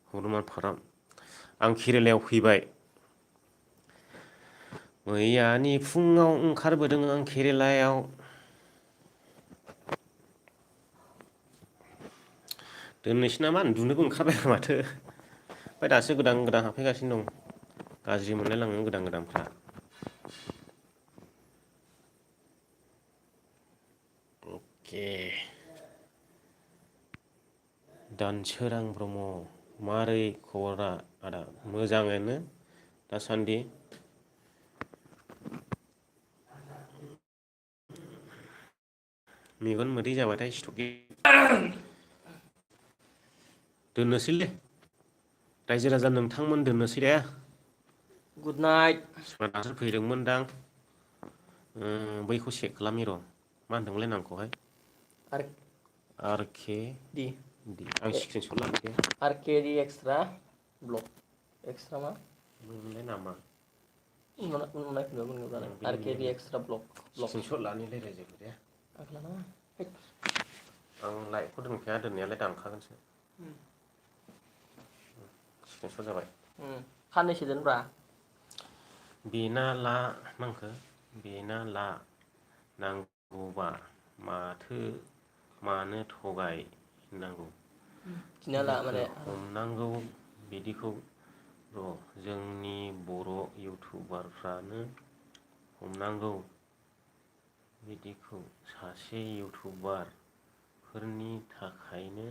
हनुमानफुरा आं केरेलायाव फैबाय मैयानि फुङाव ओंखारबोदों आं केरेलायाव दोननोसै नामा उन्दुनोबो ओंखारबाय आं माथो ओमफ्राय दासो गोदान हाबफैगासिनो दं गाज्रि मोनलायलाङो गोदानफ्रा अके दानसोरां ब्रह्म मारै खबरा आदा मोजाङैनो दासान्दि मेगन मोदै जाबाथाय सिथरनि दोननोसैलै रायजो राजा नोंथांमोन दोननोसै दे गुड नाइट दासो फैदोंमोनदां बैखौ चेक खालामनि र' मा होनदोंमोनलाय नामखौहाय आर के दि आं स्क्रिनसट लानोसै आर के डि एक्सट्रा ब्लक एक्सट्रा मा मोनलाय नामा उनाव नायफिनबा मोनगोन जानो आर के डि एक्सट्रा ब्लक स्क्रिनसट लानिलै रायजोफोर दे आं लाइभखौ दोनखाया दोननायालाय दानखागोनसो स्क्रिनसट जाबाय साननैसो दोनब्रा बेना ला मांखो बेना ला नांगौबा मानो थगाय नांगौ खिना ला माने हमनांगौ बिदिखौ र' जोंनि बर' इउटुबारफ्रानो हमनांगौ बिदिखौ सासे इउटुबारफोरनि थाखायनो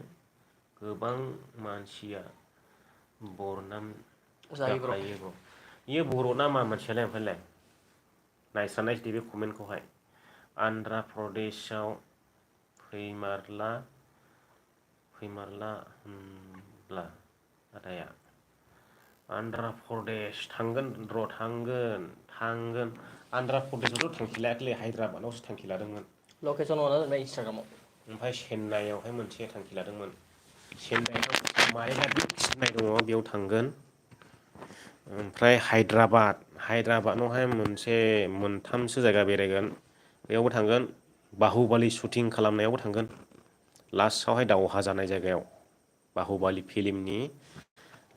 गोबां मानसिया बरनाम जाखायो बियो बर' ना मा मानसियालाय ओमफ्रायलाय नायस्रा नायदो बे कमेन्टखौहाय आन्ध्रा प्रदेशआव फैमारला होनब्ला आदाया आन्ध्रा प्रदेश थांगोन र' थांगोन आन्ध्रा प्रदेशआवथ' थांखि लायाखैलै हायद्राबादावसो थांखि लादोंमोन लकेसन हरना दोनबाय इन्सटाग्रामाव ओमफ्राय चेन्नाइआवहाय मोनसे थांखि लादोंमोन चेन्नाइआव माइला बिच होननाय दङ बेयाव थांगोन ओमफ्राय हायद्राबादावहाय मोनथामसो जायगा बेरायगोन बेयावबो थांगोन बाहुबालि शुटिं खालामनायावबो थांगोन लास्टआवहाय दावहा जानाय जायगायाव बाहुबालि फिल्मनि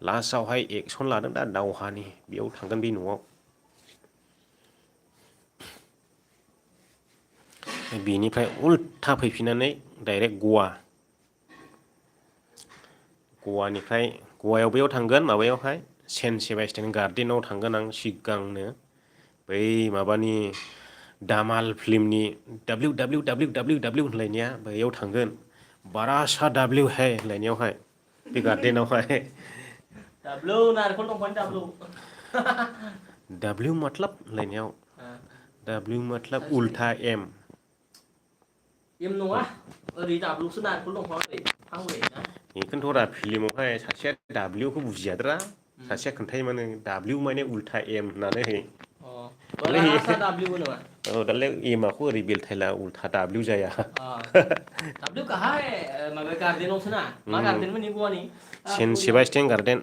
लास्टआवहाय एक्सन लादों दा दावहानि बेयाव थांगोन बे न'आव बेनिफ्राय उल्था फैफिननानै डाइरेक्ट गवानिफ्राय गवायाव बैयाव थांगोन माबायावहाय सेन्ट सेबास्टियान गार्डेनाव थांगोन आं सिगांनो बै माबानि दामाल फिल्मनि WWW होनलायनाया बैयाव थांगोन बारासा W है होनलायनायावहाय बे गार्डेनावहाय दाब्लु नारेंखल दंफांनि दाब्लु W मतलब होनलायनायाव W मतलब उल्था M एम नङा ओरै दाब्लुसो नारेंखल दंफां ओरै फांब्रै ना बेखौनोथ' रा फिल्मावहाय सासेया W खौ बुजियाद्रा सासेया खोन्थायो माने W माने उल्था M होननानै बारासा दाब्लु नङा औ दालाय एमाखौ ओरै बेलथायला उल्था W जाया दाब्लु गाहाय माबा गार्डेनावसो ना मा गार्डेनमोन इ गवानि सेन्ट सेबास्टियान गार्डेन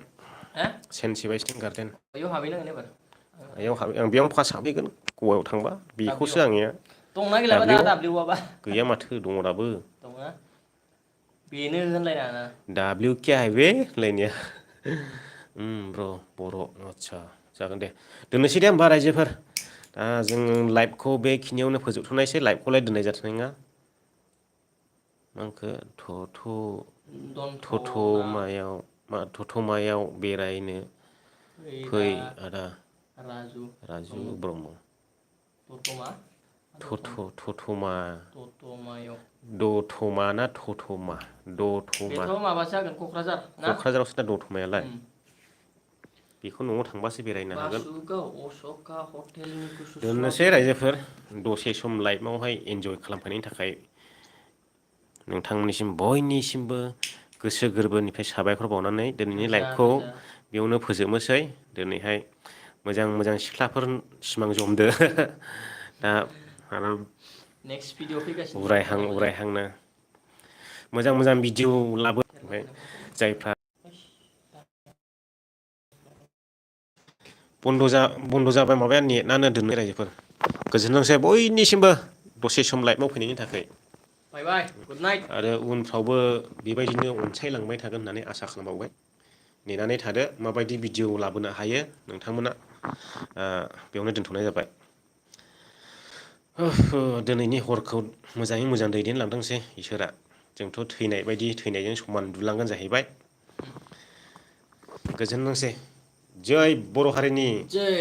हो सेन्ट सेबास्टियान गार्डेन बैयाव हाबहैनांगोन एबार आं बेयावनो फार्स्ट हाबहैगोन गवायाव थांबा बेखौसो आंनिया दंना गैलाबा दा दाब्लिउआबा गैया माथो दङ दाबो दङना बेनो होनलायना W क्या है बे होनलायनाया बर' आदसा जागोन दे दोननोसै दे होमबा रायजोफोर दा जों लाइभखौ बेखिनियावनो फोजोबथ'नायसै लाइभखौलाय दोननाय जाथ'नाय नङा आंखो थथ'मायाव बेरायनो फै आदा राजु ब्रह्म दथमा ना थथमा बेथ' माबासो जागोन क'क्राझार ना क'क्राझारावसो दा दथमायालाय बेखौ न'आव थांबासो बेरायनो हागोन दोननोसै रायजोफोर दसे सम लाइफआवहाय एन्जय खालामफानायनि थाखाय नोंथांमोननिसिम बयनिसिमबो गोसो गोरबोनिफ्राय साबायखर बावनानै दिनैनि लाइफखौ बेयावनो फोजोबनोसै दिनैहाय मोजां सिख्लाफोर सिमां जमदो दा नेक्स्ट भिडिअ फैगासिनो उरायहांनो मोजां भिडिअ लाबो ओमफ्राय जायफ्रा बन्द' जाबाय माबाया नेटआनो दोननो रायजोफोर गोजोनथोंसै बयनिसिमबो दसे सम लाइफआव फैनायनि थाखाय बाय बाय गुड नाइट आरो उनफ्रावबो बेबायदिनो अनसायलांबाय थागोन होननानै आसा खालामबावबाय नेनानै थादो माबायदि भिडिअ लाबोनो हायो नोंथांमोना बेयावनो दोनथ'नाय जाबाय दिनैनि हरखौ मोजाङै मोजां दैदेनलांथोंसै इसोरा जोंथ' थैनायजों समान उन्दुलांगोन जाहैबाय गोजोनथोंसै जै बर' हारिनि जै